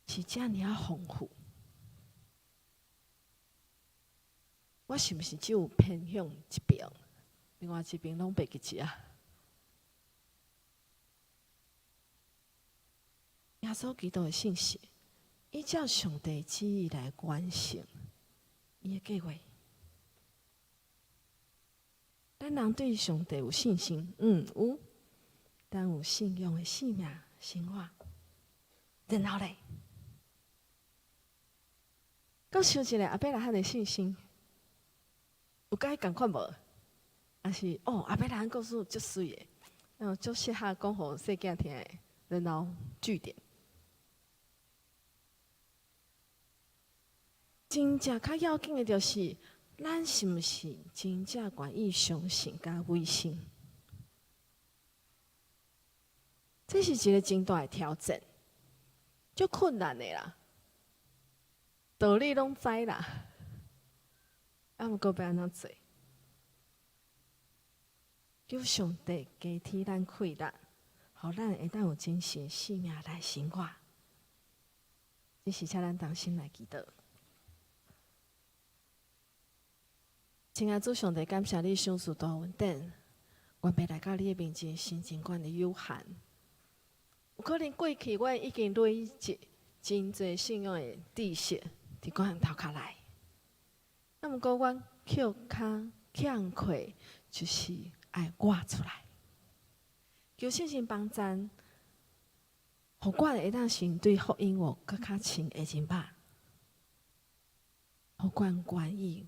是遮爾仔豐富。我是毋是只有偏向一邊，另外一邊攏袂記得啊？耶穌基督的信實，依照上帝旨意來完成伊的計劃。咱人對上帝有信心，有，咱有信仰的生命生活。然後咧，閣想一個亞伯拉罕的信心，有佮伊仝款無？抑是哦，亞伯拉罕故事足媠的，足適合講予細囝聽的，然後句點。真正較要緊的就是，咱是毋是真正願意相信佮委身？這是一個真大的挑戰，足困難的啦。道理攏知啦，啊，毋過欲按怎做？求上帝加添咱氣力，予咱會當有真實的生命來生活。這是請咱同心來祈禱。親愛主上帝，感謝你賞賜大恩典，阮欲來到你的面前，心情阮的有限。有可能過去阮已經累積真濟信仰的知識佇阮頭殼內，啊，毋過阮卻較欠缺，就是愛活出來。求聖神幫贊，予阮會當先對福音有閣較深的認捌，予阮願意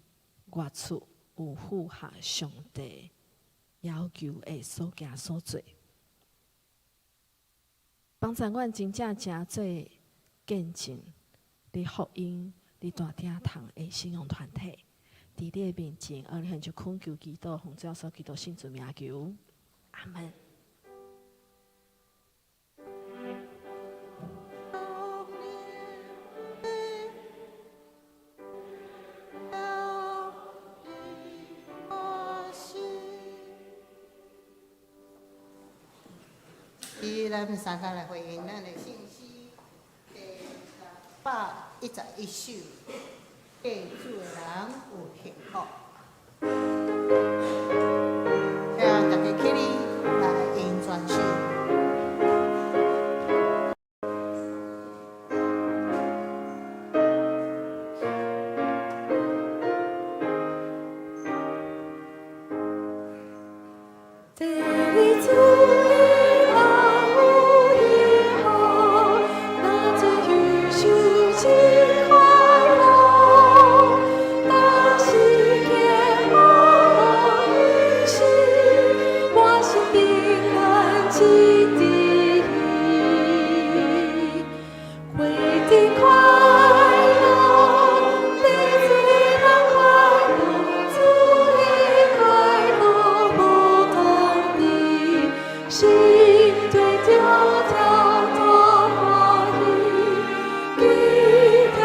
活出有符合上帝要求的所行所做，幫助阮真正成做見證你福音、你大廳堂的信仰團體，佇你的面前，而現就懇求祈禱，奉主耶穌基督聖主名求，阿門。以咱三個來回應咱的信息，第111首，跟主的人有幸福。請大家起立來用全首。對主的人有幸福，若做宇宙真快樂，但是見我一時，滿心平安之地，過得快樂，對主的人快樂，主的快樂無通比，心對著跳大歡喜，記得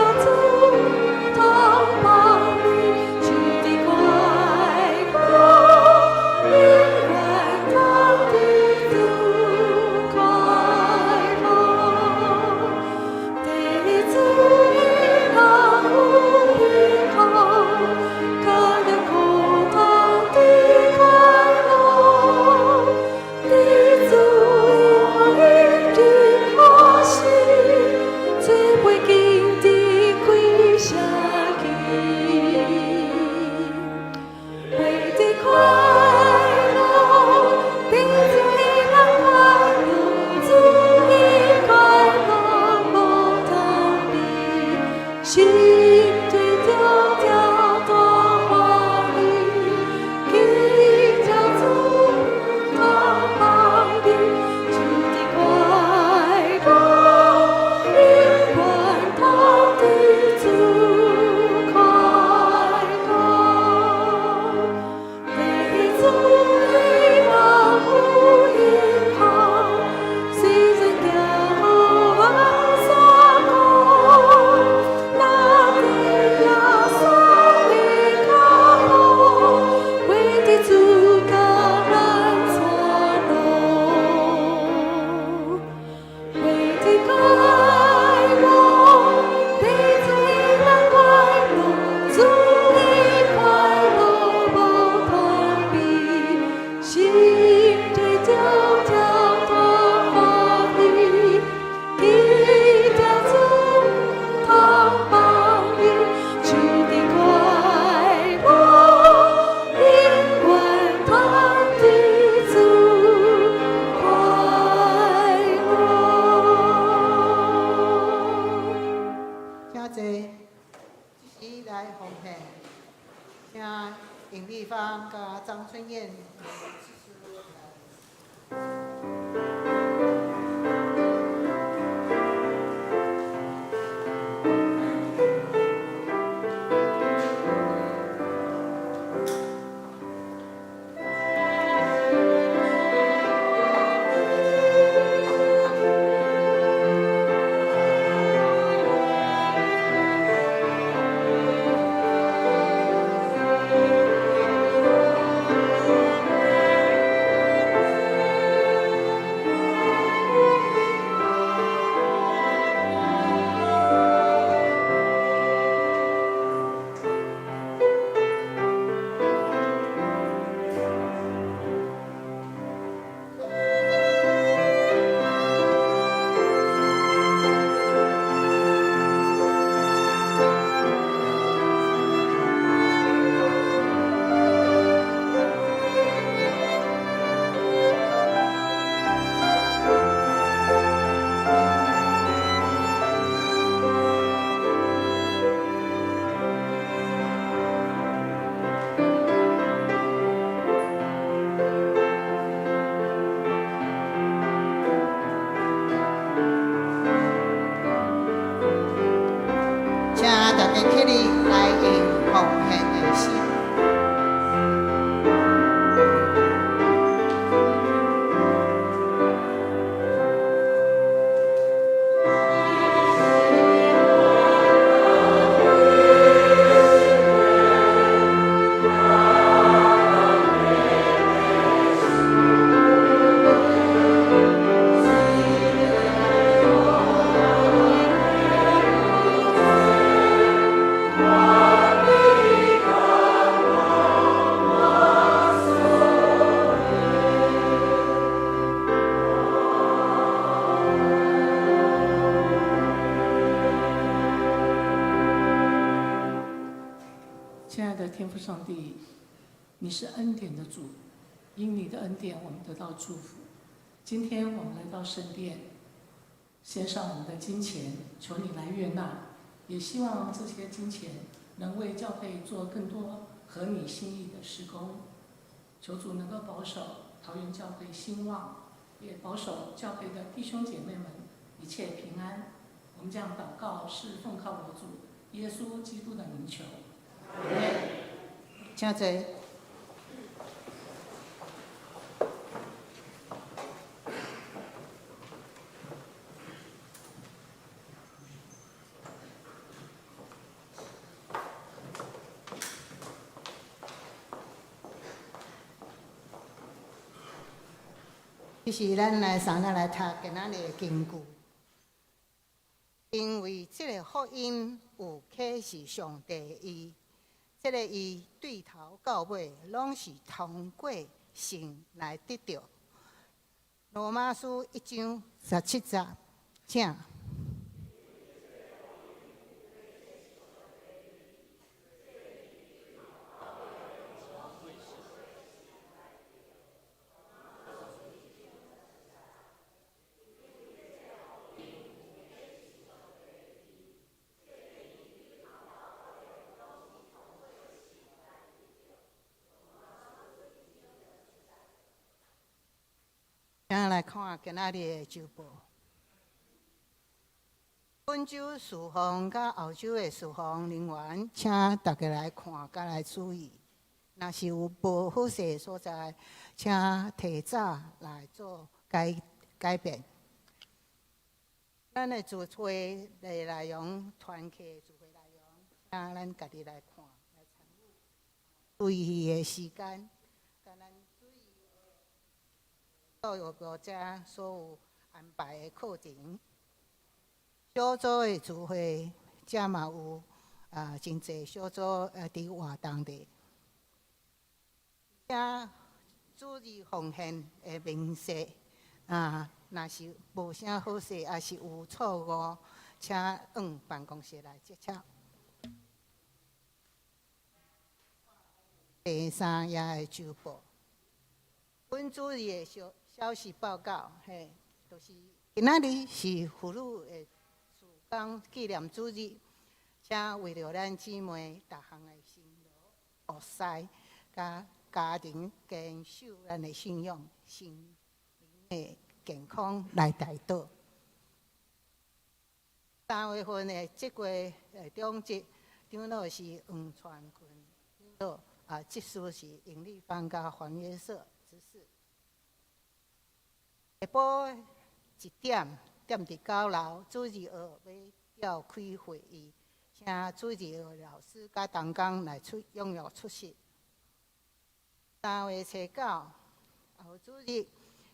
心對條條大歡喜，記著主通幫你，主的快樂，永遠通佇主快樂。地主的萬有依靠，雖然行山谷，若佇耶穌的腳步，為佇主共咱帶路，為佇快樂，地主咱快樂，主的快樂無通比，心對條條大歡喜，記著主通幫你，主的快樂，永遠通佇主快樂。請坐，這時來奉獻，請尹麗芳佮張春燕。請大家起立來用奉獻的心。親愛的天父上帝，你是恩典的主，因你的恩典，我們得到祝福。今天我們來到聖殿，獻上我們的金錢，求你來悅納，也希望這些金錢能為教會做更多合你心意的事工。求主能夠保守桃園教會興旺，也保守教會的弟兄姐妹們一切平安。我們這樣禱告，是奉靠我主耶穌基督的名求。請坐。這是咱來上咱來讀今仔日的經句，因為這个福音有啟示上帝的意，這个意對頭到尾攏是通過信來得著。羅馬書1章17節，請。請來看今仔日的週報。本週事奉佮後週的事奉人員，請大家來看，佮來注意。若是有無好勢的所在，請提早來做改改變。咱的聚會的內容，團契聚會內容，請咱家己來看，來參與。注意的時間，佮咱注意教育部遮所有安排的課程。小組的聚會，遮嘛有啊，真濟小組佇活動的。遮主日奉獻的明細啊，若是無啥好勢，抑是有錯誤，請往辦公室來接洽。第三頁的週報，本主日的消消息報告，嘿，就是今仔日是婦女的事工紀念主日，請為著咱姊妹逐項的辛勞、服侍，佮家庭堅守咱的信仰、心靈的健康來代禱。3月份的這月的長執長老是黃傳坤長老，啊，執事是尹麗芳佮黃約瑟執事。下晡1點踮佇9樓主日學欲召開會議，請主日學老師佮同工來出踴躍出席。3月初9，後主日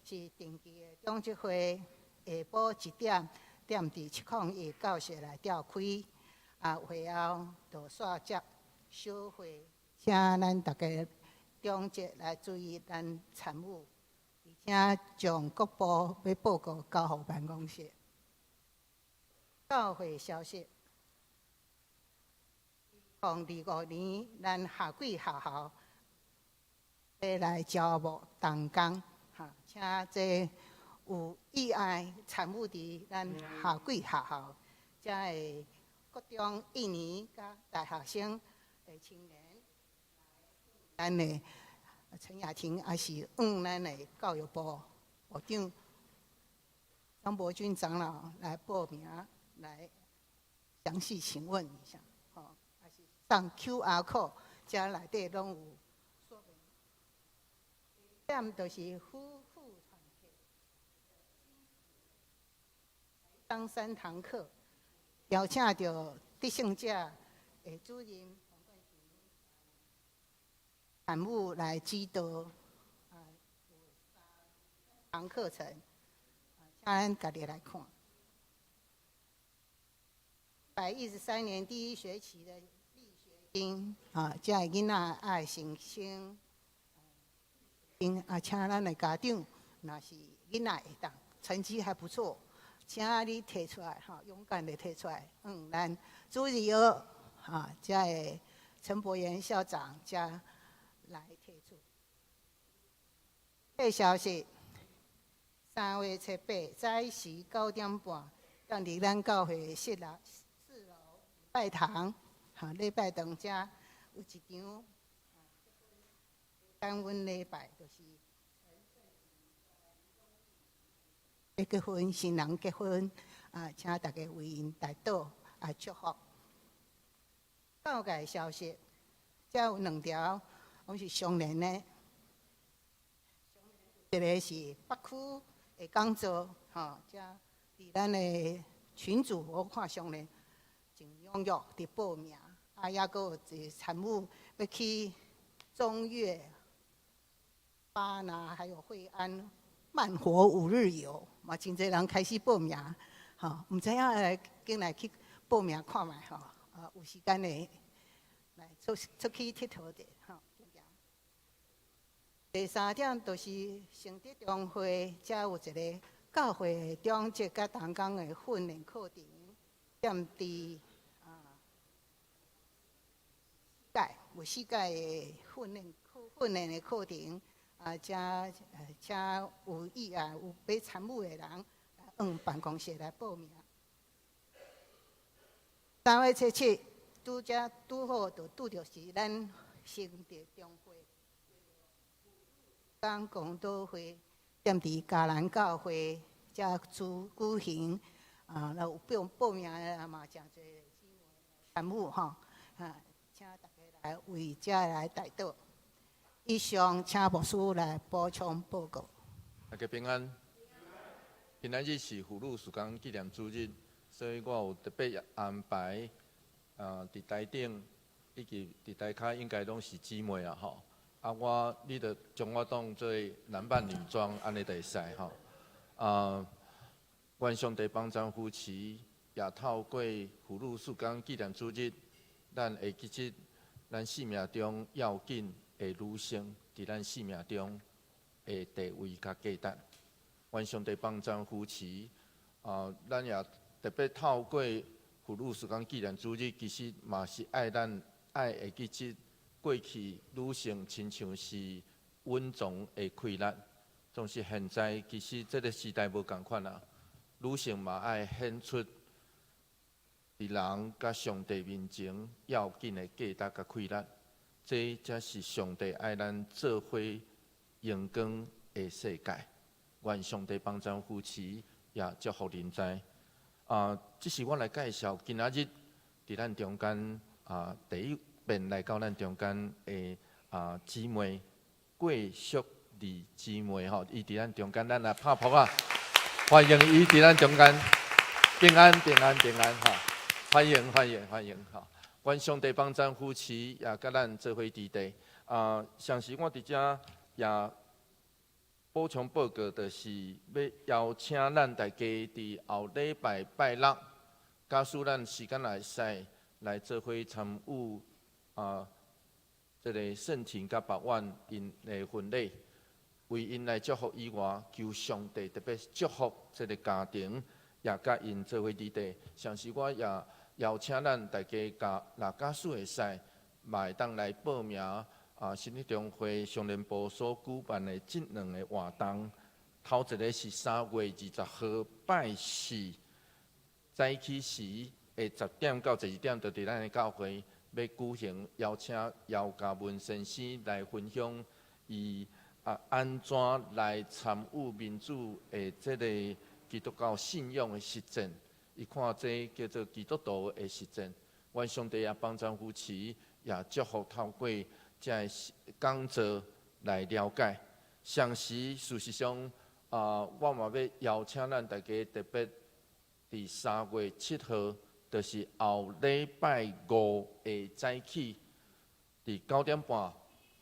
是定期的長執會，下晡1點踮佇701教室來召開，啊，會後就煞接小會，請咱大家長執來注意咱參與，而且將各部欲報告交予辦公室。教會消息：2025年，咱夏季學校欲來招募同工，哈，請這有意愛參與佇咱夏季學校，遮的國中一年佮大學生的青年，咱的陳雅婷，抑是向咱的教育部部長張伯君長老來報名，來詳細詢問一下，吼，抑是上 QR code，遮內底攏有說明。點就是夫婦團契，當三堂課，邀請著得勝者的主任黃冠琴參與來指導啊，有三堂課程，請咱家己來看。113年第一學期的勵學金啊，遮的囡仔愛申請，啊，請咱的家長，若是囡仔會當，成績還不錯，請你提出來哈，勇敢的提出來。嗯，咱主日學哈，遮的陳伯元校長遮來提出。這消息，3月初8早時9點半，踮佇咱教會四樓四樓禮拜堂，哈，禮拜堂遮有一場感恩禮拜，就是欲結婚，新人結婚，啊，請大家為𪜶代禱啊祝福。教界消息，遮有兩條，攏是相連的。一個是北區的講座，吼，遮佇咱的群組我看相連真踴躍佇報名，啊，抑閣有一個參與欲去中越、巴拿還有惠安慢活5日遊，嘛真濟人開始報名，吼，毋知影來緊來去報名看覓吼，啊，有時間的來出出去𨑨迌者，吼。第三點就是聖德中會，遮有一個教會長執佮同工的訓練課程，踮佇啊四屆有四屆的訓練課訓練的課程，啊，遮請有意啊有欲參與的人，往辦公室來報名。3月初7，拄則拄好就拄著是咱聖德中會。講講道會踮佇嘉南教會遮主舉行，啊，有報名的嘛，誠濟姊妹參與吼，啊，請大家來為遮來代禱。以上，請牧師來補充報告。大家平安。今仔日是婦女事工紀念主日，所以我有特別安排，佇台頂以及佇台跤應該攏是姊妹啊吼。啊，你著將我當做男扮女裝，按呢就會使吼。啊，願上帝幫贊扶持，也透過婦女事工紀念主日，咱會記得咱生命中要緊的女性，佇咱生命中的地位佮價值。願上帝幫贊扶持，啊，咱也特別透過婦女事工紀念主日，其實嘛是愛咱愛會記得過去女性親像是隱藏的氣力，總是現在其實這个時代無仝款啊，女性嘛愛顯出佇人佮上帝面前要緊的價值佮氣力，這才是上帝愛咱做伙榮光的世界。願上帝幫贊扶持，也祝福臨在。啊，這是我來介紹今仔日佇咱中間啊，第一遍來到咱中間的啊姊妹郭淑麗姊妹吼，伊佇咱中間，咱來拍噗仔，歡迎伊佇咱中間，平安平安平安吼，歡迎歡迎歡迎吼，願上帝幫贊扶持，也佮咱做伙佇地。啊，上時我佇遮也補充報告，就是欲邀請咱大家佇後禮拜拜六，假使咱時間會使來做伙參與啊，這个聖庭佮百萬𪜶的婚禮，為𪜶來祝福以外，求上帝特別祝福這个家庭，也佮𪜶做伙佇地。上時我也邀請咱大家，共若假使會使，嘛會當來報名啊！新日中會上聯部所舉辦的這兩个活動，頭一个是3月20號拜四早起時的10點到12點，就佇咱的教會欲舉行，邀請姚嘉文先生來分享伊啊按怎來參與民主的這个基督教信仰的實踐。伊看這叫做基督徒的實踐。願上帝也幫贊扶持，也祝福透過這个講座來了解。同時，事實上，啊，我嘛欲邀請咱大家特別佇3月7號，就是後禮拜五的早起，佇9點半，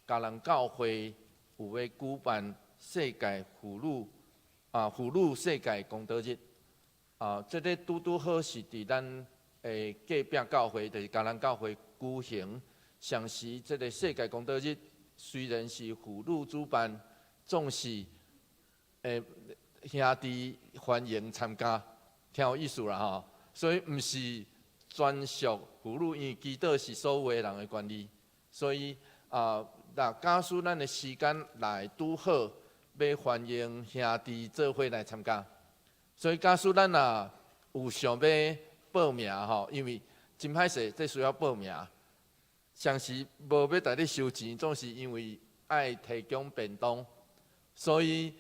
嘉南教會有欲舉辦世界婦女啊婦女世界公禱日。啊，這个拄拄好是佇咱的隔壁教會，就是嘉南教會舉行。同時，這个世界公禱日雖然是婦女主辦，總是兄弟歡迎參加，聽有意思啦吼。所以毋是專屬婦女，因為祈禱是所有的人的權利。所以啊，若假使咱的時間來拄好，欲歡迎兄弟做伙來參加。所以假使咱若有想欲報名吼，因為真歹勢，這需要報名。上時無欲共你收錢，總是因為愛提供便當，所以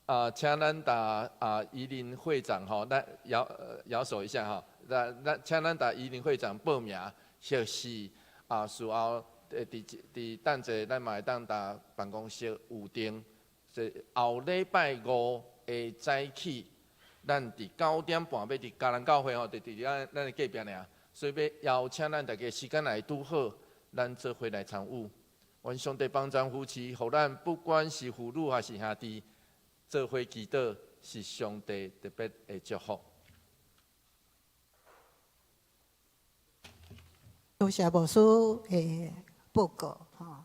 啊，請咱共啊宜林會長吼，咱搖搖手一下吼，咱請咱共宜林會長報名，或是啊事後佇等者，咱嘛會當共辦公室預定，這後禮拜五的早起，咱佇9點半欲佇嘉南教會吼，佇咱的隔壁爾，所以欲邀請咱大家時間來拄好。咱做伙來參與，願上帝幫贊扶持，予咱不管是婦女還是兄弟，做伙祈禱是上帝特別的祝福。多謝牧師的報告，吼。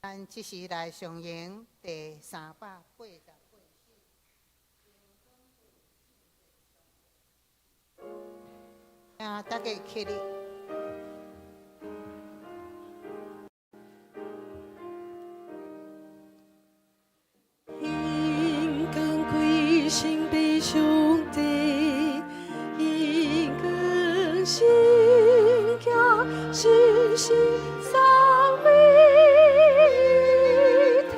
咱這時來上演第388首。請大家起立。應當歸心被上帝，應當信仰信心三位一體，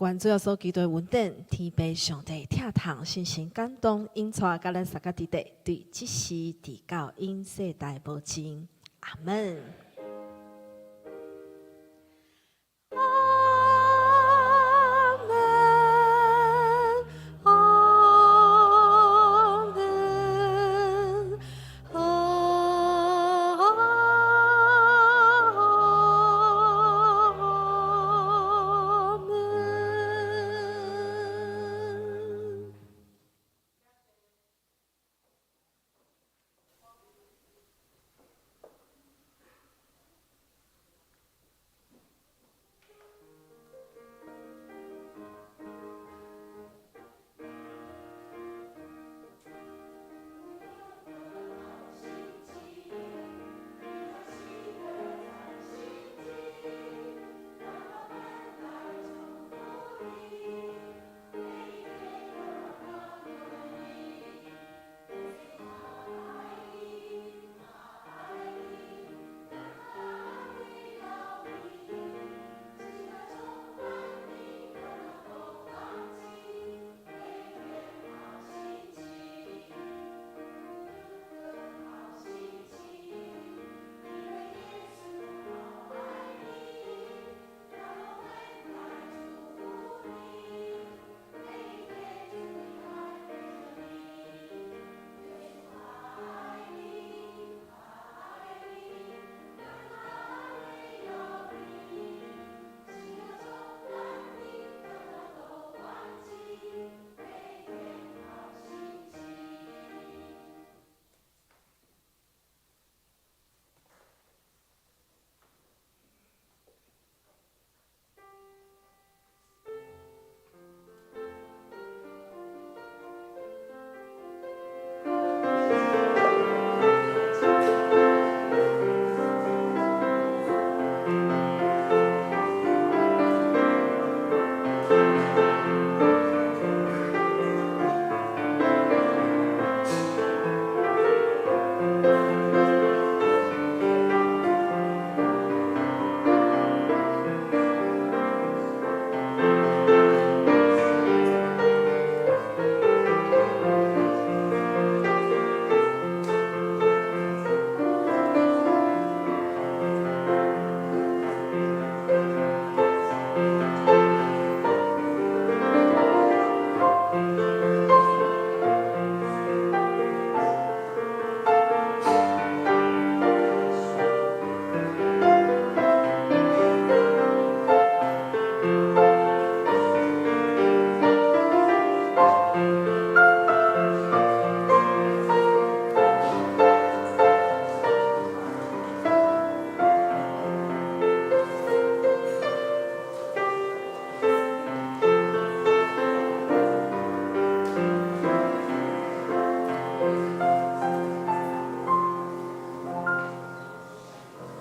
願主耶穌基督的恩典、天父上帝疼痛、聖神感動，引帶佮咱三個弟弟，對這時直到永世代無盡。阿門。阿門，阿門，阿門。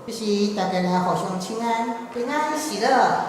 這時大家來互相請安，平安喜樂。